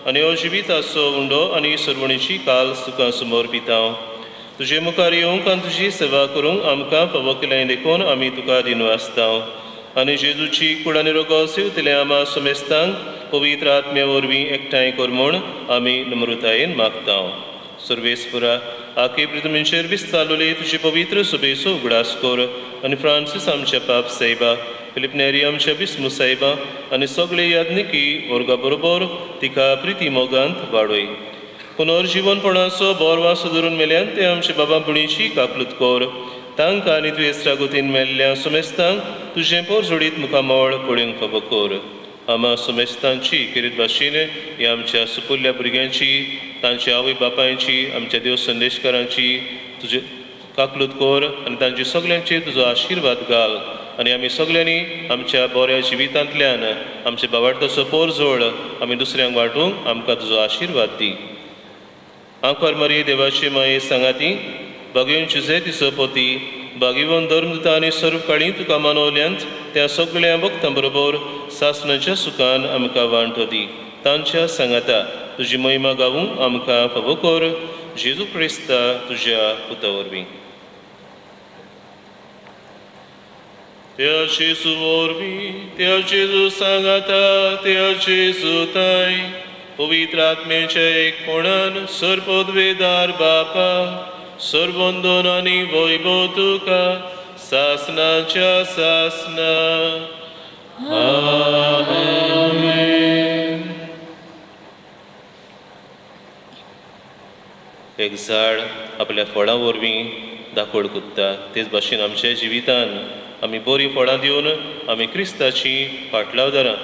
आनी हो जिविताचो उंडो आनी सर्वणीची काल तुका समर्पिता. तुजे मुखार येवंक आनी तुजी सेवा करूंक आमकां फावो केलें देखून आमी तुका दिनवासता. आनी जेजूची कूड आनी रोगो सेवतल्या आमा समेस्तांक पवित्र आत्म्या वरवीं एकठांय कर म्हूण आमी नम्रतायेन मागता. सर्वेस्परा आखे पृथ्वीचेर विस्तारलेले तुजे पवित्र सभेचो उगडास कर आनी फ्रांसीस आमच्या पाप सायबा, फिलीप नेरी आमच्या बिस्मू सायबा आनी सगळे याज्ञिकी वर्गा बरोबर तिका प्रिती मोगांत वाडय. पुनर्जिवनपणाचो बोरवा सुदरून मेल्यान ते आमच्या बाबा बुणीची काकलूत कर. तांकां आनी तुवें रागोतीन मेल्ल्या समेस्तांक तुजें पोरजोडीत मुखामळ पळोवंक फावो कर. आमा समेस्तांची खेरीत भाशेन ह्या आमच्या सुपुल्ल्या भुरग्यांची, तांच्या आवय बापायची, आमच्या देव संदेशकारांची तुजे काकलूत कर आनी तांचे सगल्यांचेर तुजो आशिर्वाद घाल. आनी आमी सगल्यांनी आमच्या बऱ्या जिवितांतल्यान आमच्या बाबार्थाचो पोरजोड आमी दुसऱ्यांक वांटूंक आमकां तुजो आशिर्वाद दी. आंकवार मारी देवाची माये सांगाती बागेवन जुझे तिचो पती बागेवन धर्मदूता आनी सर्व काळी तुका मानवल्यांत त्या सगळ्या भक्तां बरोबर सासणाच्या सुखान आमकां वांटो दी. तांच्या सांगाता तुजी महिमा गावूंक आमकां फावो कर. जेजू क्रिस्ता तुज्या पुता वरवीं. त्या जेजू वरवीं, त्या जेजू सांगाता, त्या जेजू ताय पवित्र आत्म्याच्या एकपणान सर्वपदवेदार बापा सर्वंदन आनी वैभव तुका सासनाच्या सासना. आमेन. एक झाड आपल्या फळां वरवीं दाखोड कोत्ता तेच भाशेन आमच्या जिवितान आमी बरीं फळां दिवन आमी क्रिस्ताची फाटलावदारां,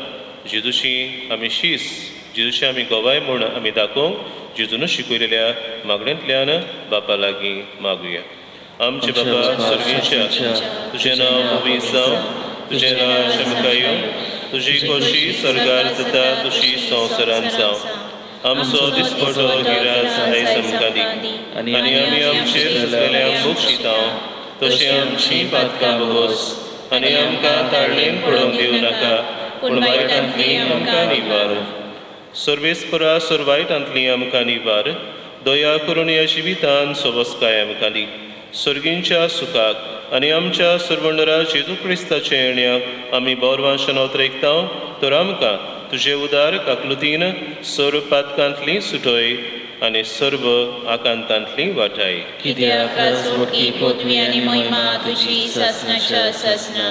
जेजूची आमी शीस, जेजूची आमी गवाय म्हूण आमी दाखोवंक जेजून शिकयलेल्या मागण्यांतल्यान बापा लागीं मागुया. आमचे बाबा सर्गीच्या, तुजें नांव पवित्र जावं, तुजें राज्य आमकां येवं, तुजी खोशी सर्गार जाता तशी संवसारांत जावं. आमचो दिसपटो गिरास आयज आमकां दी आनी आमी आमचेर सुचलेल्यांक बक्षिता तशें आमची पातकां भोगोस आनी आमकां ताळणेन पडोवंक दिवं नाका पूण वायटांतली आमकां निवार. सर्वेस्परा सर वायटांतली आमकां निवार. दया करून ह्या जिवितान सवस्काय आमकां दी. सर्गींच्या सुखाक आनी आमच्या सर्वंडरा जेजू क्रिस्ताच्या येण्याक आमी बोरवांशान अवतरेकता तर आमकां तुजे उदार काकलुतीन सर्व पातकांतली सुटय आनी सर्व आकांतांतली वाटाय. कित्याक राजवटकी पदवी आनी महिमा तुजी सासणाच्या सासणा.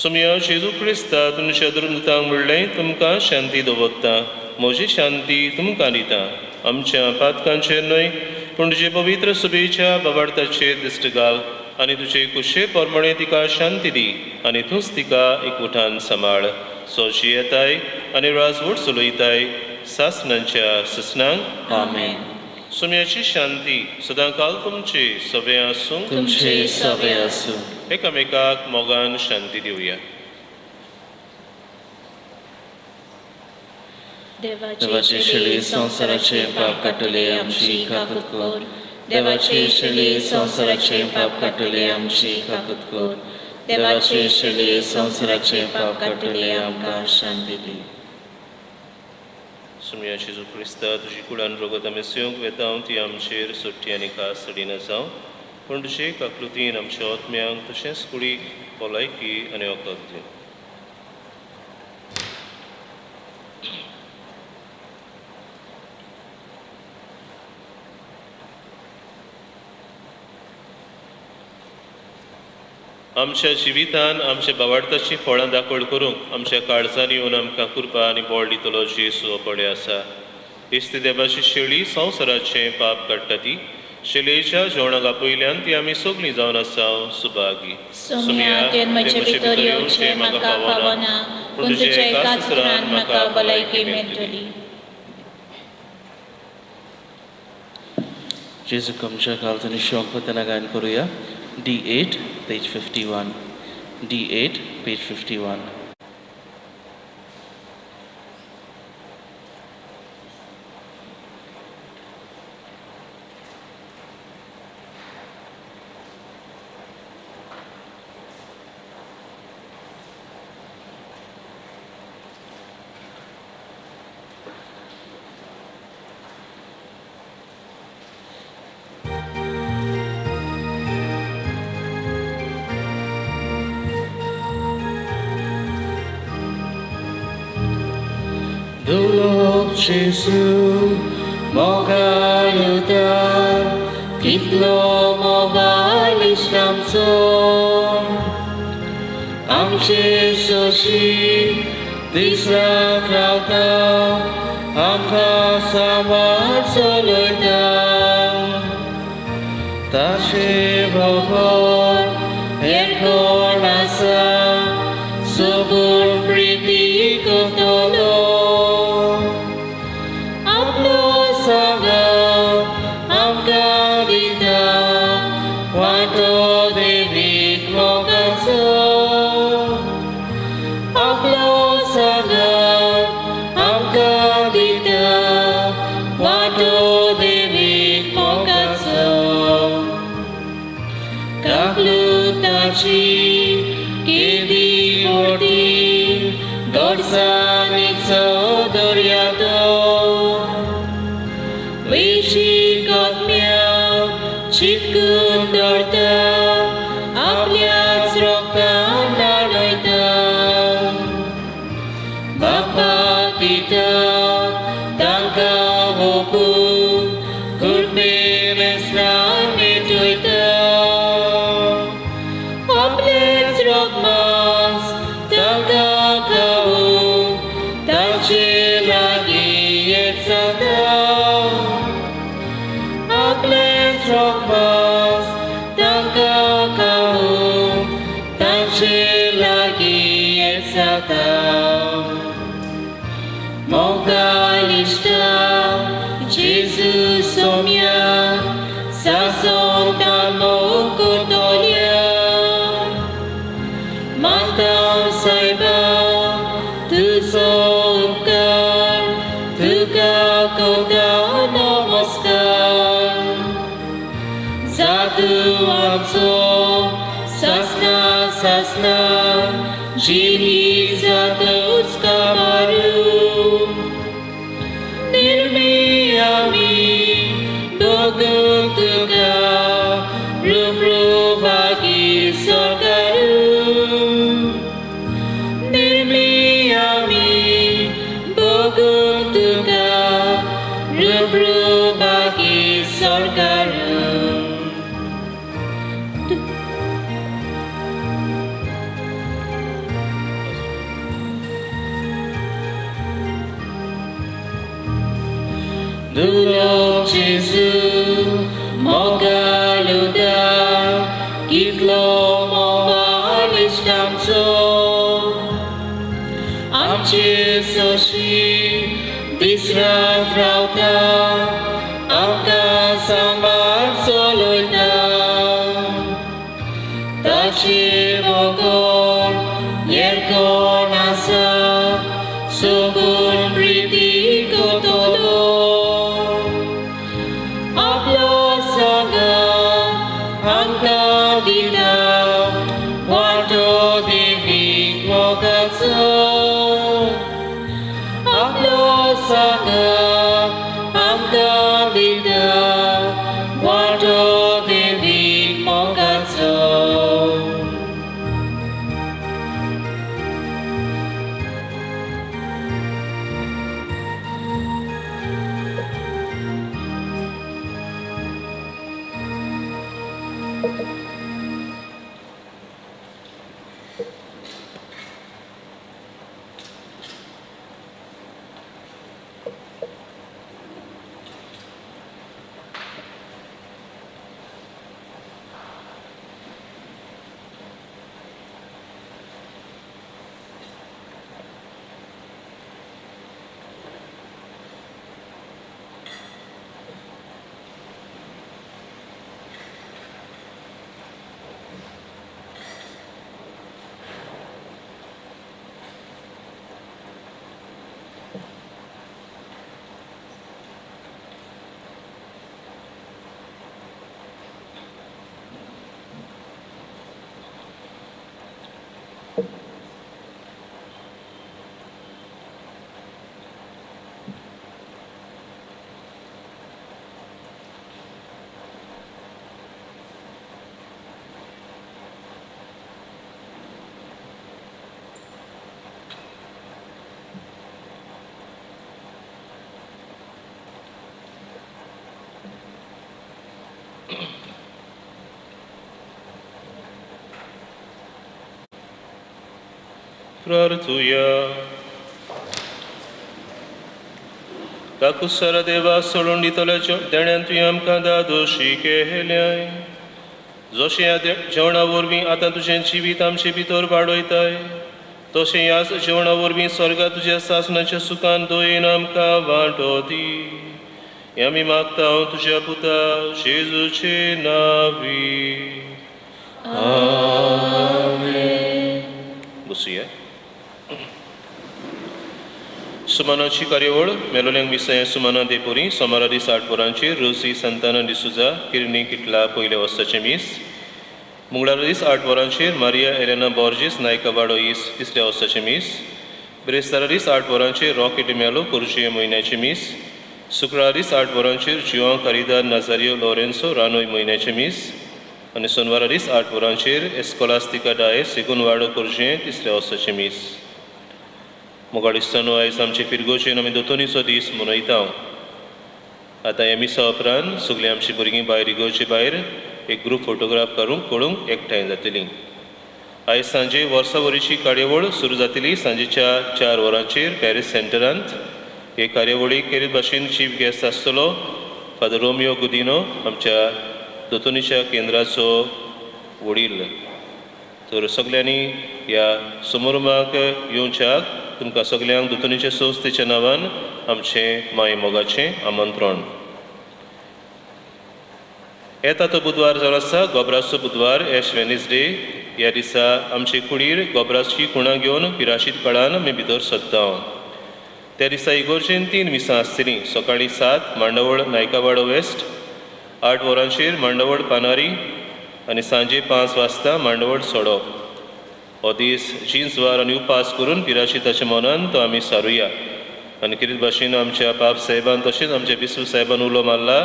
सोम्या जेजू क्रिस्ता तुमच्या दुर्मतांक म्हणलें तुमकां शांती दवरता, म्हजी शांती तुमकां दिता. आमच्या पातकांचेर न्हय पूण तुजे पवित्र सभेच्या बाबार्थाचेर दिश्ट घाल आनी तुजे कुशे प्रमाणे तिका शांती दी आनी तूंच तिका एकवटान सांबाळ. सोशी येताय आनी राजवट चलयताय सासणांच्या ससनांक. आमेन. सोम्याची शांती सदांकाल तुमचे सगळे आसूं. तुमचे सगळे आसूं. एकामेकाक मोगान शांती दिवया. देवाचे शेळी संवसाराचे पाप काडटले आमची काकूत कर. देवाचे शेळी संवसाराचे पाप काडटले आमची काकूत कर. देवाचे शेळी संवसाराचे पाप काडटले आमकां शांती दी. सोम्या जेजू क्रिस्ता तुजी कुडान रगत आमी सेवंक वेता ती आमचेर सुट्टी आनी खास सडिना जावं पूण तुजे काकलुतीन आमच्या आत्म्यांक तशेंच कुडीक भलायकी आनी वखद दी. आमच्या जिवितान आमच्या बावार्थाची फळां दाखोड करूंक आमच्या काळजांनी येवन आमकां कृपा आनी बळ दितलो जेजू पडे आसा. इस्त देवाची शेळी संवसाराचें पाप काडटा ती शेलेच्या जेवणाक आपयल्यान ती आमी सगळीं जावन आसा सुभागी. सोम्या, तुवें म्हजे भितर येवचें म्हाका फावना, पूण तुज्या एकाच उतरान म्हाका भलायकी मेळटली. जेजू आमच्या काळजांनी शोक पतना गायन करूया. D8 page 51, D8 page 51. Dulog Jesu, mogalutan, kitlo mobalis namso. Amche soshi, disra krauta, amka samar soloita. Tashe bhogor, ekor asa, subur priti kotolo. Sasna, Jilhi Zata Utskamaru, Nirmiyami, Dogun Tuka, Rupruvagi Sarkaru. Nirmiyami, Dogun Tuka, Rupruvagi Sarkaru. Dulog Jesu, mogaluda, kitlo movalis namso. Amche soshi, disra trauta, amka samar soloita. Tachi mogor, yerkon asa, subur priti kotolo. प्रार्थुया. काकुसारा देवा सोडून दितल्या देण्यान तुवें आमकां दादोशी केल्याय. जशें ह्या जेवणा वरवीं आतां तुजें जिवीत आमचे भितर वाडयताय, तशें ह्याच जेवणा वरवीं स्वर्गा तुज्या सासणाच्या सुखान दयेन आमकां वांटो दी. हें आमी मागता तुज्या पुता जेजूचे नांवी. आमेन. बसुया. सुमानाची कार्यावळ. मेलोल्यांक मिसां सुमाना देपुरी. सोमारा दीस 8 वरांचेर रोसी संताना डिसुजा किरणी किटला पयल्या वर्साचें मीस. मंगळारा दीस 8 वरांचेर मारिया एलेना बॉर्जीस नायकवाडो इस तिसऱ्या वर्साचें मीस. बिरेस्तारा दीस 8 वरांचेर रॉकी डिमेलो कुर्जे म्हयन्याचें मीस. शुक्रारा दीस 8 वरांचेर जिवां कारिदार नाजारियो लॉरेन्सो रानोय म्हयन्याचें मीस. आनी सोनवारा दीस 8 वरांचेर एस्कोलास्तिका डायस सेगुनवाडो कुर्जे तिसऱ्या वर्साचें मीस. मोगाडिस्तानो, आयज आमचे फिरगोजेन आमी दोतोनीचो दीस मनयता. आतां ह्या मिसा उपरांत सगळीं आमची भुरगीं भायर इगोर्जे भायर एक ग्रूप फोटोग्राफ करूंक एकठांय जातलीं. आयज सांजे वर्सावरीची कार्यावळ सुरू जातली सांजेच्या 4 वरांचेर पॅरीस सेंटरांत. हे कार्यावळीक केरीत भाशेन चीफ गेस्ट आसतलो फादर रोमियो गुदिनो, आमच्या दोतोनीच्या केंद्राचो वडील. तर सगल्यांनी ह्या समारंभाक येवच्याक तुमकां सगल्यांक दोतोनीच्या संस्थेच्या नांवान आमचें माय मोगाचें आमंत्रण. येता तो बुधवार जावन आसा गोबराचो बुधवार, एश वेनसडे. ह्या दिसा आमचे कुडीर गोबराची खुणां घेवन पिराशीत काळान आमी भितर सरता. त्या दिसा इगोर्जेन 3 मिसां आसतलीं. सकाळीं 7 मांडवळ नायकावाडो वेस्ट, 8 वरांचेर मांडवळ पानारी आनी सांजे 5 वाजता मांडवळ सोडो. हो दीस जीन्स वार आनी उपास करून पिराशिताच्या मनान तो आमी सारुया. आनी कितें भाशेन आमच्या पाप साहेबान तशेंच आमच्या बिस्व साहेबान उलो मारला,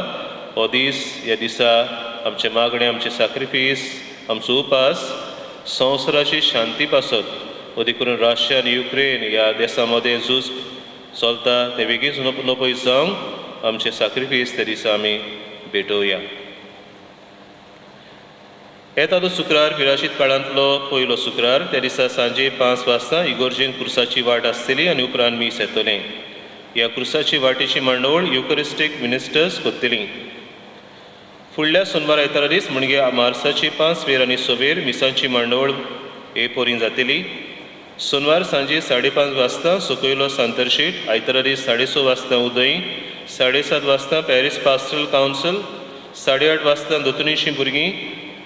हो दीस ह्या दिसा आमचें मागणें, आमचें साक्रिफीस, आमचो उपास संवसाराची शांती पासत, अदीक करून रशिया आनी युक्रेन ह्या देसां मदें झूज चलता तें बेगीन नपयत जावंक आमचें साक्रिफीस त्या दिसा आमी भेटोवया. येता तो शुक्रार पिराशीत काळांतलो पयलो शुक्रार. त्या दिसा सांजे 5 वाजता इगोर्जेन क्रुसाची वाट आसतली आनी उपरांत मीस येतलें. ह्या क्रुसाची वाटेची मांडवळ युकरिस्टीक मिनिस्टर्स करतली. फुडल्या सोनवार आयतारा दीस म्हणजे मार्साची 5 वेर आनी 6 वेर मिसांची मांडवळ हे पोरीं जातली. सोनवार सांजे 5:30 वाजता सकयलो सांतरशेट, आयतारा दीस 6:30 वाजता उदय, 7:30 वाजता पॅरीस पास्टरल कावन्सिल, 8:30 वाजता दोतोनीची भुरगीं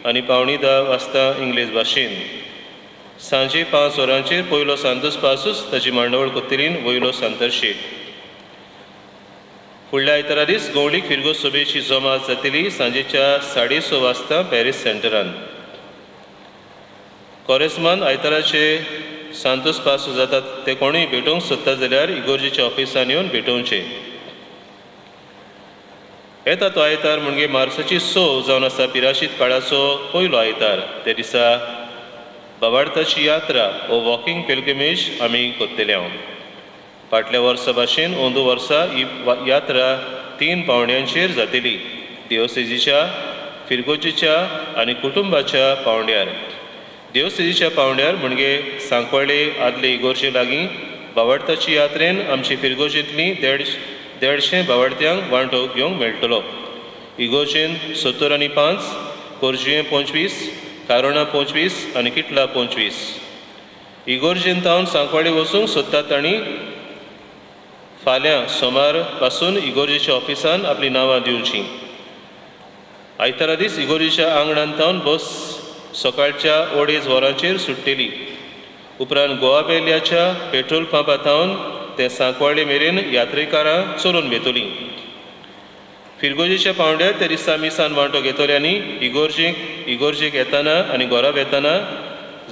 आनी 9:45 वाजता इंग्लीश भाशेन. सांजे 5 वरांचेर पयलो सांतोस पासूस ताची मांडवळ कोत्तरीन वयलो सांतरशेट. फुडल्या आयतारा दीस गवळीक फिरगो सभेची जमात जातली सांजेच्या 6:30 वाजता पॅरीस सेंटरान. कॉरेस्मान आयताराचे सांतोस पासूस जातात ते कोणूय भेटोवंक सोदता जाल्यार इगोर्जेच्या ऑफिसान येवन भेटोवचे. येता तो आयतार म्हणजे मार्साची 6 जावन आसा पिराशीत काळाचो पयलो आयतार. त्या दिसा बाबार्थाची यात्रा ओ वॉकिंग पिलग्रिमेज आमी करतले. फाटल्या वर्सा भाशेन अंदू वर्सा ही यात्रा 3 पावंड्यांचेर जातली. देवसेजीच्या, फिरगोजीच्या आनी कुटुंबाच्या पावंड्यार. देवसेजीच्या पावंड्यार म्हणजे सांकवाळे आदले इगोर्जे लागीं बाबार्थाची यात्रेन आमची फिरगोजेंतली 150 बावडत्यांक वांटो घेवंक मेळटलो. इगोर्जेन 70 आनी 5, कोरजुवें 25, कारोणा 25 आनी किटला 25. इगोर्जेन तावन सांकवाळे वचूंक सोदतात तांणी फाल्यां सोमार पासून इगोर्जेच्या ऑफिसान आपलीं नांवां दिवचीं. आयतारा दीस इगोर्जेच्या आंगणान तावन बस सकाळच्या 2:30 वरांचेर सुट्टली. उपरांत गोवा बेल्याच्या पेट्रोल पंपा थावन ते सांकवाळे मेरेन यात्रेकारां चलोवन घेतली. फिरगोजेच्या पावंड्यार त्या दिसा मिसान वांटो घेतल्यांनी इगोर्जेक येताना आनी घरा वेताना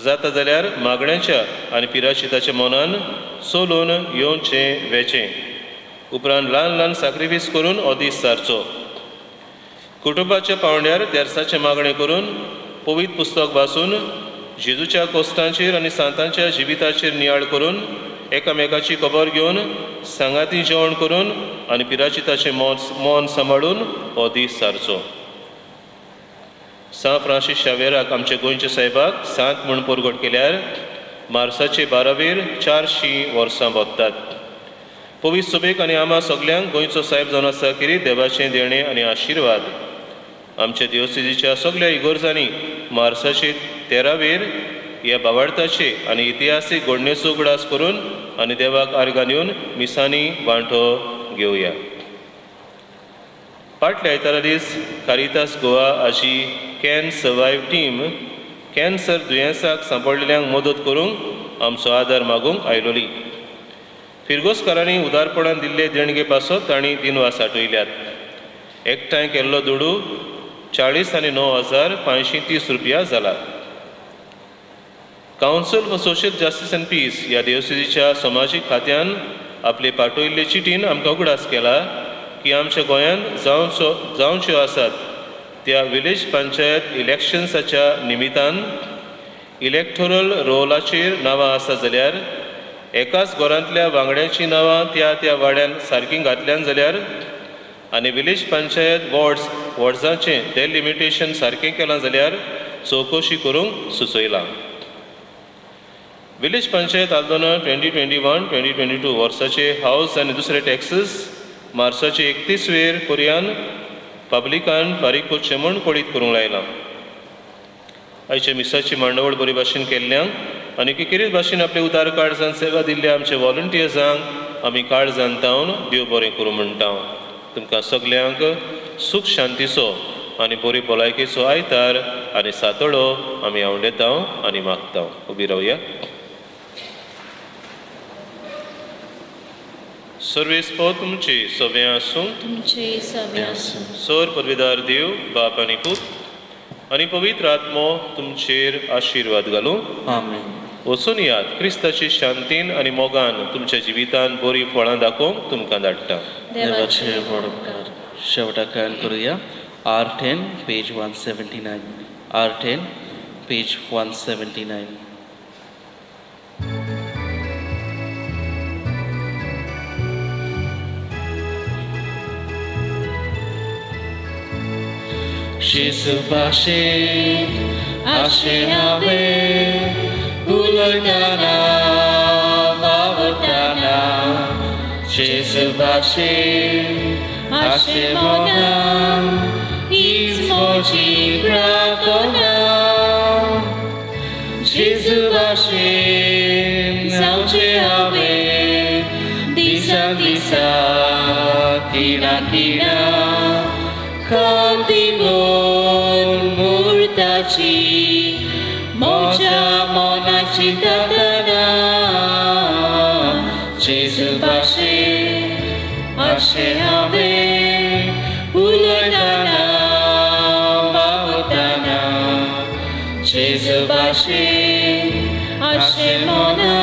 जाता जाल्यार मागण्याच्या आनी पिराशिताच्या मनान चलोवन येवचें वेचें. उपरांत ल्हान ल्हान साक्रिफीस करून हो दीस सारचो. कुटुंबाच्या पावंड्यार तेर्साचें मागणें करून पवित्र पुस्तक वाचून जेजूच्या कोस्तांचेर आनी सांतांच्या जिविताचेर नियाळ करून एकामेकाची खबर घेवन सांगाती जेवण करून आनी पिराचिताचें मन सांबाळून हो दीस सारचो. सांत फ्रांसीस शावेराक आमच्या गोंयच्या साहेबाक सांत म्हूण परगट केल्यार मार्साचे 12वेर 400 वर्सां भोगतात. पवित्र सभेक आनी आमा सगल्यांक गोंयचो सायब जावन आसा किरी देवाचें देणें आनी आशिर्वाद. आमच्या देवस्तीच्या सगल्या इगोर्जांनी मार्साचे 13वेर ह्या बावार्थाचे आनी इतिहासीक घडणेचो उगडास करून आनी देवाक आर्गां दिवन मिसांनी वांटो घेवया. फाटल्या आयतारा दीस कारितास गोवा हाजी can survive team cancer दुयेंसाक सांपडलेल्यांक मदत करूंक आमचो आदार मागूंक आयलोली. फिरगोजकारांनी उदारपणान दिल्ले देणगे पासत तांणी दिनवास आठयल्यात. एकठांय केल्लो दुडू 49,530 रुपया जाला. Council for social justice and peace ह्या देवस्तीच्या समाजीक खात्यान आपले पाठयल्ले चिटीन आमकां उगडास केला की आमच्या गोंयांत जावच्यो आसात त्या विलेज पंचायत इलेक्शन्साच्या निमितान इलेक्टोरल रोलाचेर नांवां आसा जाल्यार एकाच घरांतल्या वांगड्यांचीं नांवां त्या त्या वाड्यान सारकीं घातल्यान जाल्यार आनी विलेज पंचायत वॉर्ड्साचें डेलिमिटेशन सारकें केलां जाल्यार चवकशी करूंक सुचयलां. विलेज पंचायत आंदोलन 2021-2022 वर्साचे हावस आनी दुसरे टॅक्सीस मार्साचे 31वेर पर्यान पब्लिकान फारीक करचें म्हूण कळीत करूंक लायलां. आयच्या मिसाची मांडावळ बरी भाशेन केल्ल्यांक आनी किकेरीत भाशेन आपले उदार काळजान सेवा दिल्ल्या आमच्या वॉलंटियर्सांक आमी काळजान तावन देव बरें करूं म्हणटा. तुमकां सगल्यांक सूख शांतीचो आनी बरी भलायकेचो आयतार आनी सातोळो आमी आवडेता आनी मागता. उबी रावया. सर्वेस्पो तुमचे सगळे आसूं. तुमचे सगळे आसूं. सर पदवीदार देव बाप आनी पूत आनी पवित्र आत्मो तुमचेर आशिर्वाद घालूं. आमेन. वचून याद क्रिस्ताची शांतीन आनी मोगान तुमच्या जिवितान बरी फळां दाखोवंक तुमकां धाडटा. देवाचे व्हड उपकार. शेवटाक गायन करुया R10 page 179. R10 page 179. Jesu भाशेन आशे हांवें उलयतना वावुरतना जेजू भाशेन आशे मनान हीच म्हजी प्रार्थना. जेजू भाशेन जावचें हांवें दिसान दिसा खिणा खिणा खंती मोल मुर्ताची म्हज्या मनाची तातना. जेजू भाशेन आशे हांवें उलयतना वावुरतना जेजू भाशेन आशे मनान